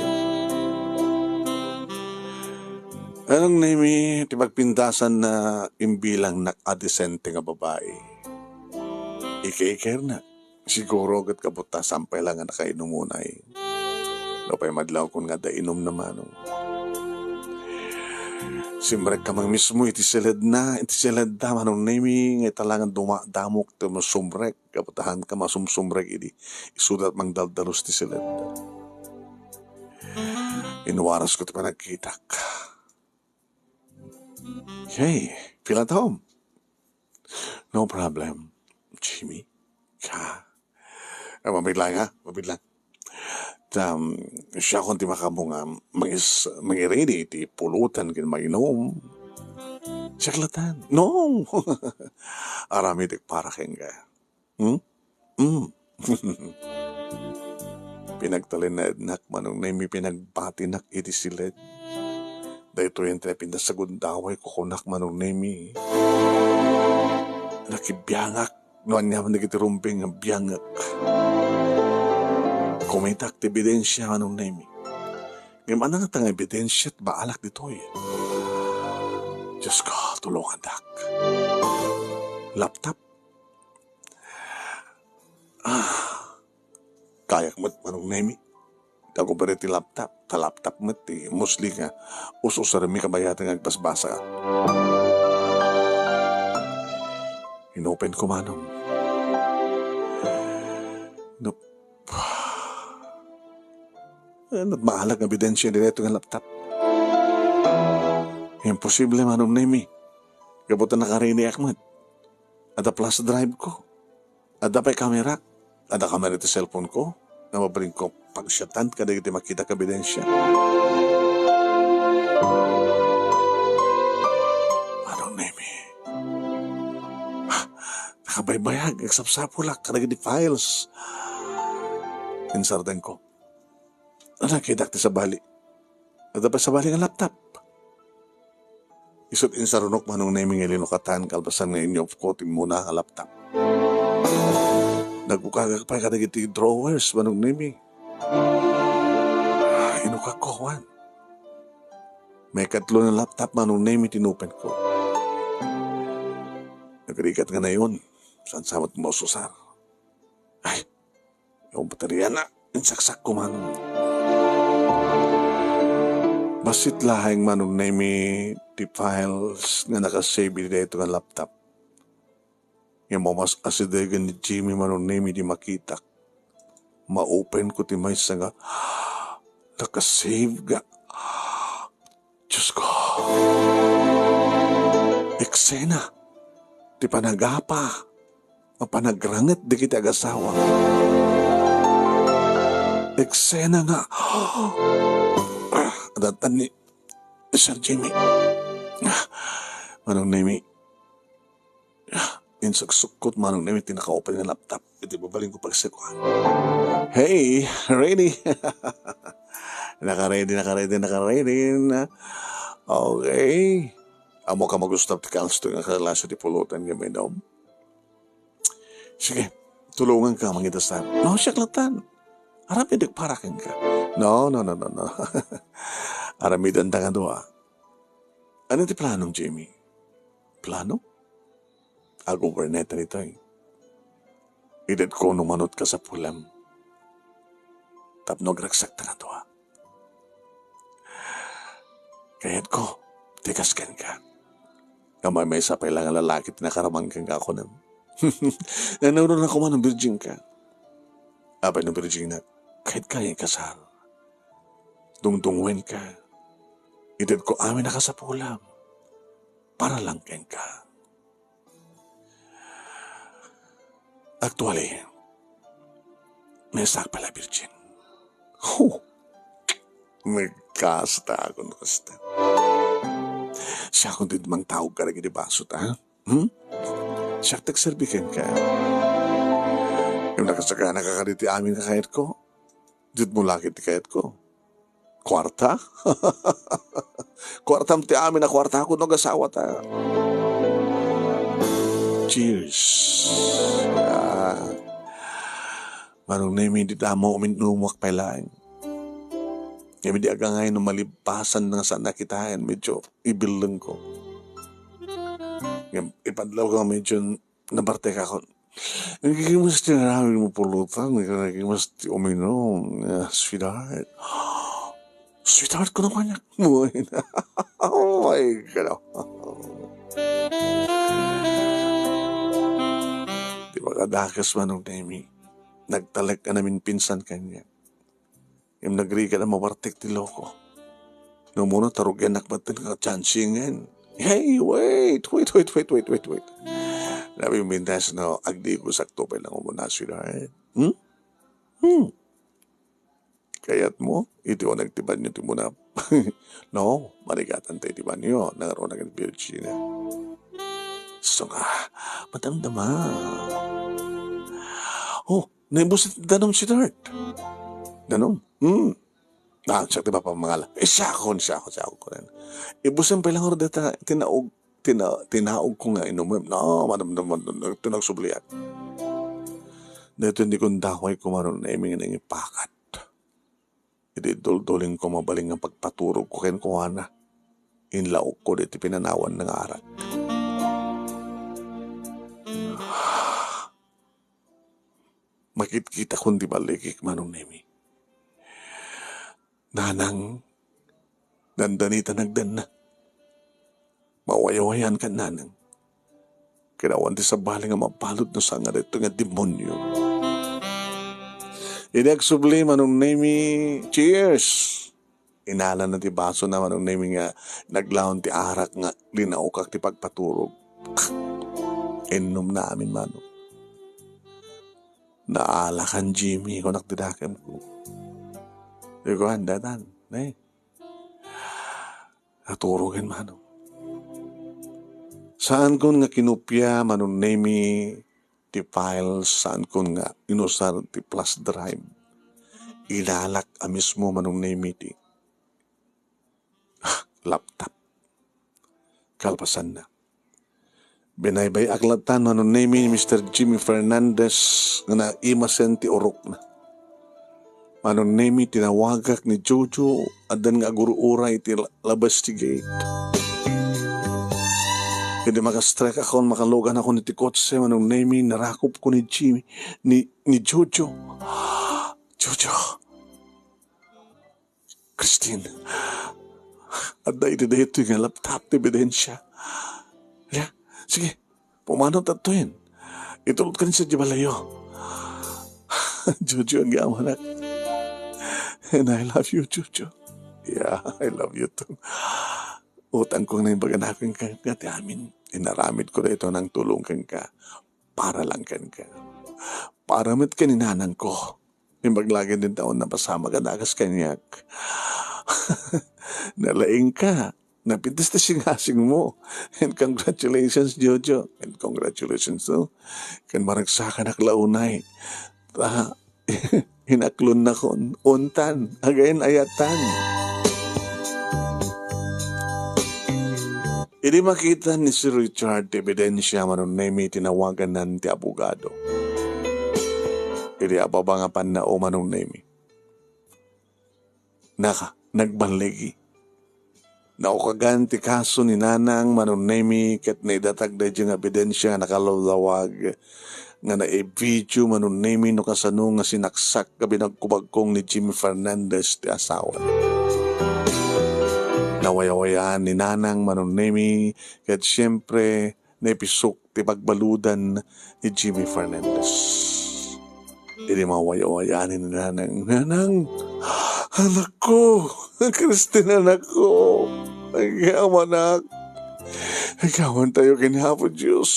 Manong Nemi, ti pagpintasan na imbilangnak a disente nga babai. Ike-ikerna. Siguro ket kabutta sampay lang nga nakainumunay. Nupay madlawkon nga adda inumna Manong. Simrek ka man mismo iti siledna, iti siledda, Manong Nemi, nga ita lang nga dumadamok ti masumrek. Kabutahan ka masumsumrek idi isuda ti mangdaldalus ti siled. Inwarasko ti panagkitak. Hey, feel at home. No problem, Jimmy. Ka. Ah, mabit lang, ha? Mabit lang. Ta, um, siakon ti makaammo nga mangis-, mangiready iti pulutan ken mainum. Siak latan. No! Aramidek para kenka. Hmm? Hmm. Pinagtalinaednak, Manong Nemi, pinagbatinak iti siled. Daytoy ti napintas a gundaway ko kunak, Manong Nemi. Nakibiangak, no aniaman dagiti rumbeng nga biangek. Kumitak ti ebidensia, Manong Nemi. Ngem ania ngata nga ebidensia ti baalak ditoy? Diyos ko, tulongandak. Laptop? Ah, kayak met, Manong Nemi. Daguberi ti laptop. Ta laptop met ti musli nga us-usarmi kabayatan nga agbasbasa. Inopen ko, Manong. Nap-, eh, nat-, maalag nga ebidensia ditoy nga laptop. Imposible, Manong Nemi. Gapu ta nakariniak met. Adda flash drive ko. Adda pay kamera. Adda kamera ti cellphone ko. Nga mabalin ko pagsiatan kadagiti makita nga ebidensia. Manong Nemi. Ah, nakabaybayag, nagsapsapulak kadagiti files. Insarden ko. Nakitak ti sabali. Adda pay sabali nga laptop. Isut' insarunok, Manong Nemi, nga linukatan kalpasan nga inyupko ti immuna nga laptop. Nagukagak pay kadagiti drawers, Manong Nemi. Inukakko, wen. Maikatlo nga laptop, Manong Nemi, ti inupenko. Nagrigat nga nayon. Saan sa met maus-usar? Ay, yung bateriana, insaksakko, Manong. Bassit laeng, Manong Nemi, ti files nga nakasave iti daytoy nga laptop. Nga mamas-asidegen ni Jimmy, Manong Nemi, di makitak. Ma-open ko ti maysa nga nakasave nga Diyos ko. Eksena ti panagapa nga panagranget dagiti agasawa. Eksena nga adda ni Sir Jimmy. Manong Nemi. Insuksukkot, Manong Nemi, ti naka-open nga laptop. Iti babaling ko pagsikuan. Hey, ready? Naka-ready, naka-ready, naka-ready na. Okay. Ammok a magusto ti kastoy nga kalasa ti pulutan nga mainum. Sige, tulonganka mangidasan. No, siak latta. Aramidek para kenka. No, no, no, no, no. Aramidenta nga dua. Ania ti planom, Jimmy? Plano? Agubernator itoy. Itedko no mano ti kasapulem. Tapno agragsakta nga dua. Kayatko, ti kas kenka. Nga maymaysa pay la nga lalaki ti nakaramang kenka, kunem. Nanurona koma no virgin ka. Apay no virgin ka, kayatka nga ikasar. Dungdungngoenka. Itedko amin a kasapulem. Para lang kenka. Actually, maysaak pay la virgin. Huh! Nagkasta ako no kasta. Siakon ti mangtaog kadagiti basot, ha? Hmm? Siak ti agserbi kenka. Ngem nakasagana ka kadi ti amin nga kayatko. Ditoy mo lakit ti kayatko. Kuarta? Kuartam ti amin a kuarta ko no agasawata. Cheers. Ah. Manong Nemi, di damo uminumuak pay laeng. Ngem di agangay no malipasan nga saan a kitaen, medyo ibillengko. Ngem ipadlaw ka medyo nabartek ako. Nagiging mas tinarawi mo pulutan, nagiging mas ti uminom, ah, sweetheart. Sweetheart ko naman yan. Oh my God. Di ba kadakes, Manong Nemi? Nagtalek a naminpinsan kaniak. Ngem nagrigat a mabartek ti loko. No umuna, tarugiannak met ti nakachansingan. Hey, wait, wait, wait. Nabimbintas no, agdigosak to pay lang umuna, sweetheart. Hmm? Hmm. Kayat mo, iti uneg ti banyo ti umuna. No, marigatan tayo ti banyo. Nangarunak ni Virginia. So nga, madamdama. Oh, naibus ti danum, sweetheart. Danum? Hmm. Ah, siak ti mapamangala. Eh, siakon, siakon, siakon ko rin. Ibusen pay lang oro deta, tinaog, tina-, tinaog ko nga inumem. No, madam, madam, madam, madam, ito nagsublian. Dito hindi kong daway ko maron na iming nangipakat. Iti dulduling ko mabaling nga pagpaturog ko ken kuana. Inlaok ko diti pinanawan nga arak. Makitkitakon ti ballikik, Manong Nemi. Nanang, dandani ta nagdanna. Mawaywayan ka, Nanang. Kinawan ti sabali nga mabalud no saan nga daytoy nga demonyo. Idi agsubli, Manong Nemi, cheers! Inalana ti basona, Manong Nemi, nga naglaon ti arak nga linaokak ti pagpaturog. Innumna amin, Manong. Naalakan, Jimmy, kunak ti dakemko. Di ko, "Anda tan, ne?" Naturogen, Manong. Saankon nga kinopia, Manong Nemi, ti files, saankon nga inusar ti flash drive. Inalak a mismo, Manong Nemi, ti laptop. Kalpasanna, binaybay-ak latta, Manong Nemi, ni Mister Jimmy Fernandez nga naimasen ti urokna. Manong Nemi, tinawagak ni Jojo, addan nga agur-uray iti la-, labas ti gate. Idi makastrek akon, makalugan akon iti kotse, Manong Nemi, narakop ko ni Jimmy, ni, ni Jojo. Jojo, Christine, adda iti daytoy nga laptop ti ebidensia. Ya, sige, pumano tattoyen. Itulod ka ni sa balayo. Jojo, agyamanak. And I love you, Jojo. Yeah, I love you too. Utang kong naimbag anak kenka ti amin. Inaramid ko daytoy nang tulong kenka. Para lang kenka. Para met ken ni nanang ko. Imbag laeng ti taon napasamak a dakas kaniak. Nalaingka. Napintas ti singasing mo. And congratulations, Jojo. And congratulations, no? Ken maragsakanak la unay. Ta, inaklonnakon. Untan. Again, ayatan. Idi makita ni Sir Richard ti ebidensia, Manong Nemi, tinawagannan ti abogado. Idi ababa nga pannao, Manong Nemi, naka, nagballigi. Naukagan ti kaso ni Nanang, Manong Nemi, ket naidatag daydiay nga ebidensia nga nakalawlawag nga naibidio, Manong Nemi, no kasano nga sinaksak nga binagkubagkong ni Jimmy Fernandez ti asawa. Nawayawayaan ni Nanang, Manong Nemi, ket siempre, naipisok ti pagbaludan ni Jimmy Fernandez. Idi mawayawayaan ni Nanang, "Nanang, anakko, Christine, anakko, agyamanak. Agyamantayo ken Apo Dios.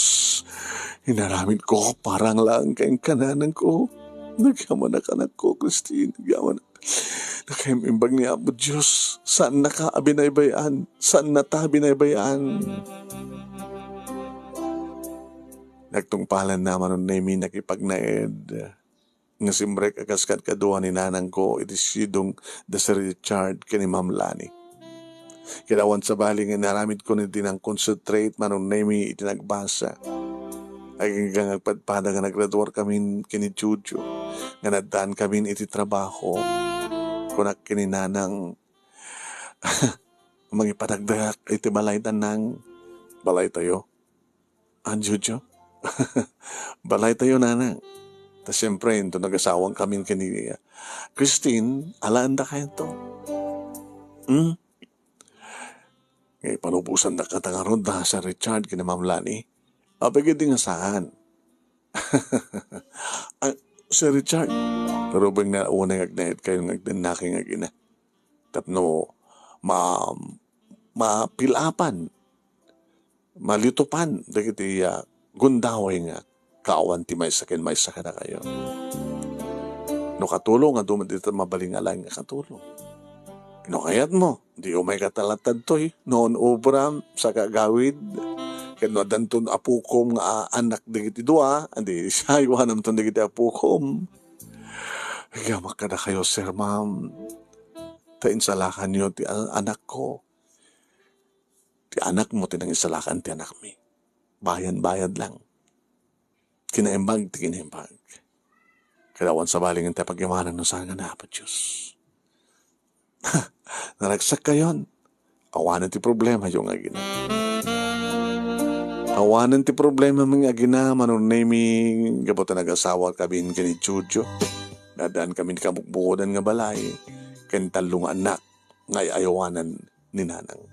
Inaramidko para laeng kenka, nanangko. Agyamanak, anakko, Christine, agyamanak." Nakaimbag ni Apo Dios, saannaka a binaybay-an, saannata a binaybay-an. Nagtungpalan na, Manong Nemi, nakipagnaed nga simrek a kas kadkadua ni nanangko iti sidong da Sir Richard ken ni Ma'am Lani. Ket awan sabali nga inaramidko iti nang-concentrate, Manong Nemi, iti nagbasa. Agingga nga agpadpada nga nagraduar kamin ken ni Jojo, nga naaddaankamin iti trabaho. Kunak ken ni Nanang, "Mangipadagdayak iti balay, Nanang." "Balaytayo?" "Ah, Jojo?" "Balaytayo, Nanang. Ta siempre, inton nagasawankamin ken ni Christine, alaendakayo." "Hmm?" Nga ipalubosandak kata ngarud da Sir Richard ken ni Ma'am Lani. Apay ketdi nga saan? Ah, Sir Richard, rubeng na unay nga agnaedkayo nga agdannaken nga agina. Tapno ma-, mapilapan, malitupan dagiti, ah, gundaway nga kaawan ti maysa ken maysa kadakayo. No katulong, adu met dita mabalin nga laeng nga katulong. No kayatmo, di umayka talattadtoy, no on obram, saka agawid. Ket no addanton apukom nga a-, anak dagiti dua, adi, saywanamton dagiti apukom. Agyamak kadakayo, sir, ma'am. Ta insalakanyo ti a-, anakko. Ti anakmo ti nangisalakan ti anakmi. Bayad-bayad lang. Kinaimbag ti kinaimbag. Ket awan sabali nga ti pagyamanan no saan nga ni Apo Dios. Naragsak kayon. Awanen ti problemayo nga agina. Awanen ti problema nga agina, Manong Nemi, gapu ta nagasawa kamin ken ni Jojo. Naaddaankamin kabukbukodan nga balay, ken tallo nga annak nga ay-ayawanan ni Nanang.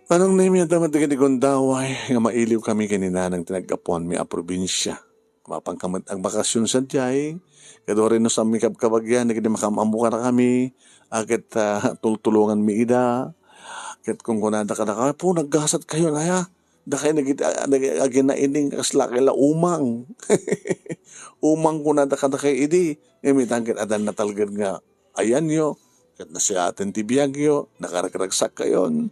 Manong Nemi, adda met dagiti gundaway nga mailiwkami ken ni Nanang ti naggapuanmi a probinsia. Mapanka met agbakasyon sadiay, ket uray no saanmi kabkabagian, dagiti makaam-ammo kadakami, a ket, ah, tultulonganmi ida. Ket kunkunada kadakami, "Apo, naggasatkayon aya? Dakay nagit-, ah, nag-, agina ining kasla kay la umang." Umang kunada kadakay idi, ngem itan ket adda natalged nga ayanyo, ket nasiaten ti biagyo, nakaragragsakkayon.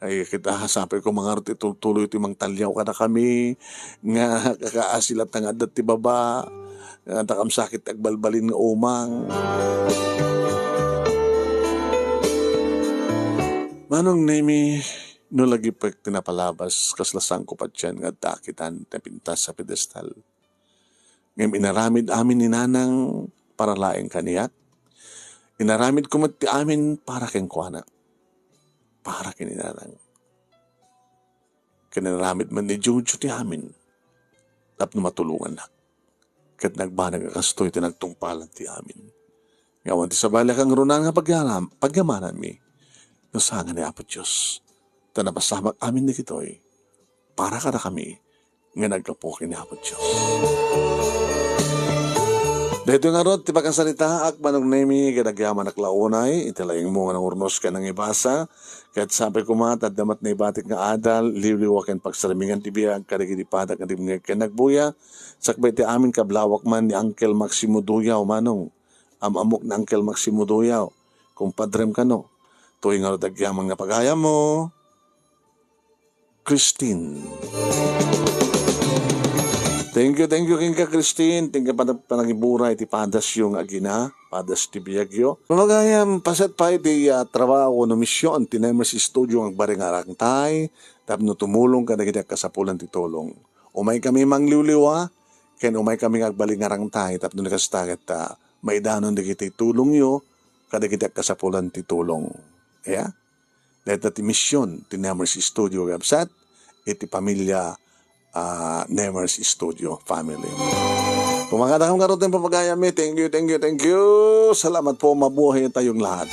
Ay, ket, ah, sapay ko mangarti tultuloy ti mangtaliaw kadakami, nga kakaasi latta nga adda ti baba, nga takam sakit agbalbalin nga umang. Manong Nemi, no lagipek ti napalabas, kasla sangko patien nga adda akitan ti napintas a pedestal. Ngem inaramid amin ni Nanang para laeng kaniak. Inaramidko met ti amin para kenkuana. Para ken ni Nanang. Ken inaramid met ni Jojo ti amin tapno matulongannak. Ket nagbanag a kastoy ti nagtungpalan ti amin. Nga awan ti sabali a kangrunaan nga pagyaram-, pagyamananmi no saan nga ni Apo Dios. Ta napasamak amin dagitoy para kadakami nga naggapu ken ni Apo Dios. Daytoy ngarud ti pakasaritaak, Manong Nemi, ket agyamanak la unay iti laingmo nga nangurnos ken nangibasa, ket sapay koma ta adda met naibatik nga adal, liwliwa ken pagsarmingan ti biag kadagiti padak nga dimngeg ken nagbuya, sakbay ti amin kablawak man ni Uncle Maximo Duyaw, Manong. Am-ammok ni Uncle Maximo Duyaw, kumpadrem kano. Toy ngarud agyaman nga pagayammo, Christine. Thank you, thank you, kenka, Christine. Thank you, panag-, panagibura iti padasyo nga agina, padas ti biagyo. Mamagayam, paset pay ti, ah, trabaho no mission ti Nemers Studio nga agbalingarangtay tapno tumulong kadagiti agkasapulan ti tulong. Umay kami mangliwliwa, ken umay kami nga agbalingarangtay tapno ni kasta ket, ah, maidanon dagiti tulongyo kadagiti agkasapulan ti tulong. Ya? Dayta ti mission ti Nemers Studio website iti pamilya, ah, Nemers Studio family. Kumakadakam karot ng papagayami. Thank you, thank you, thank you. Salamat po. Mabuhay tayong lahat.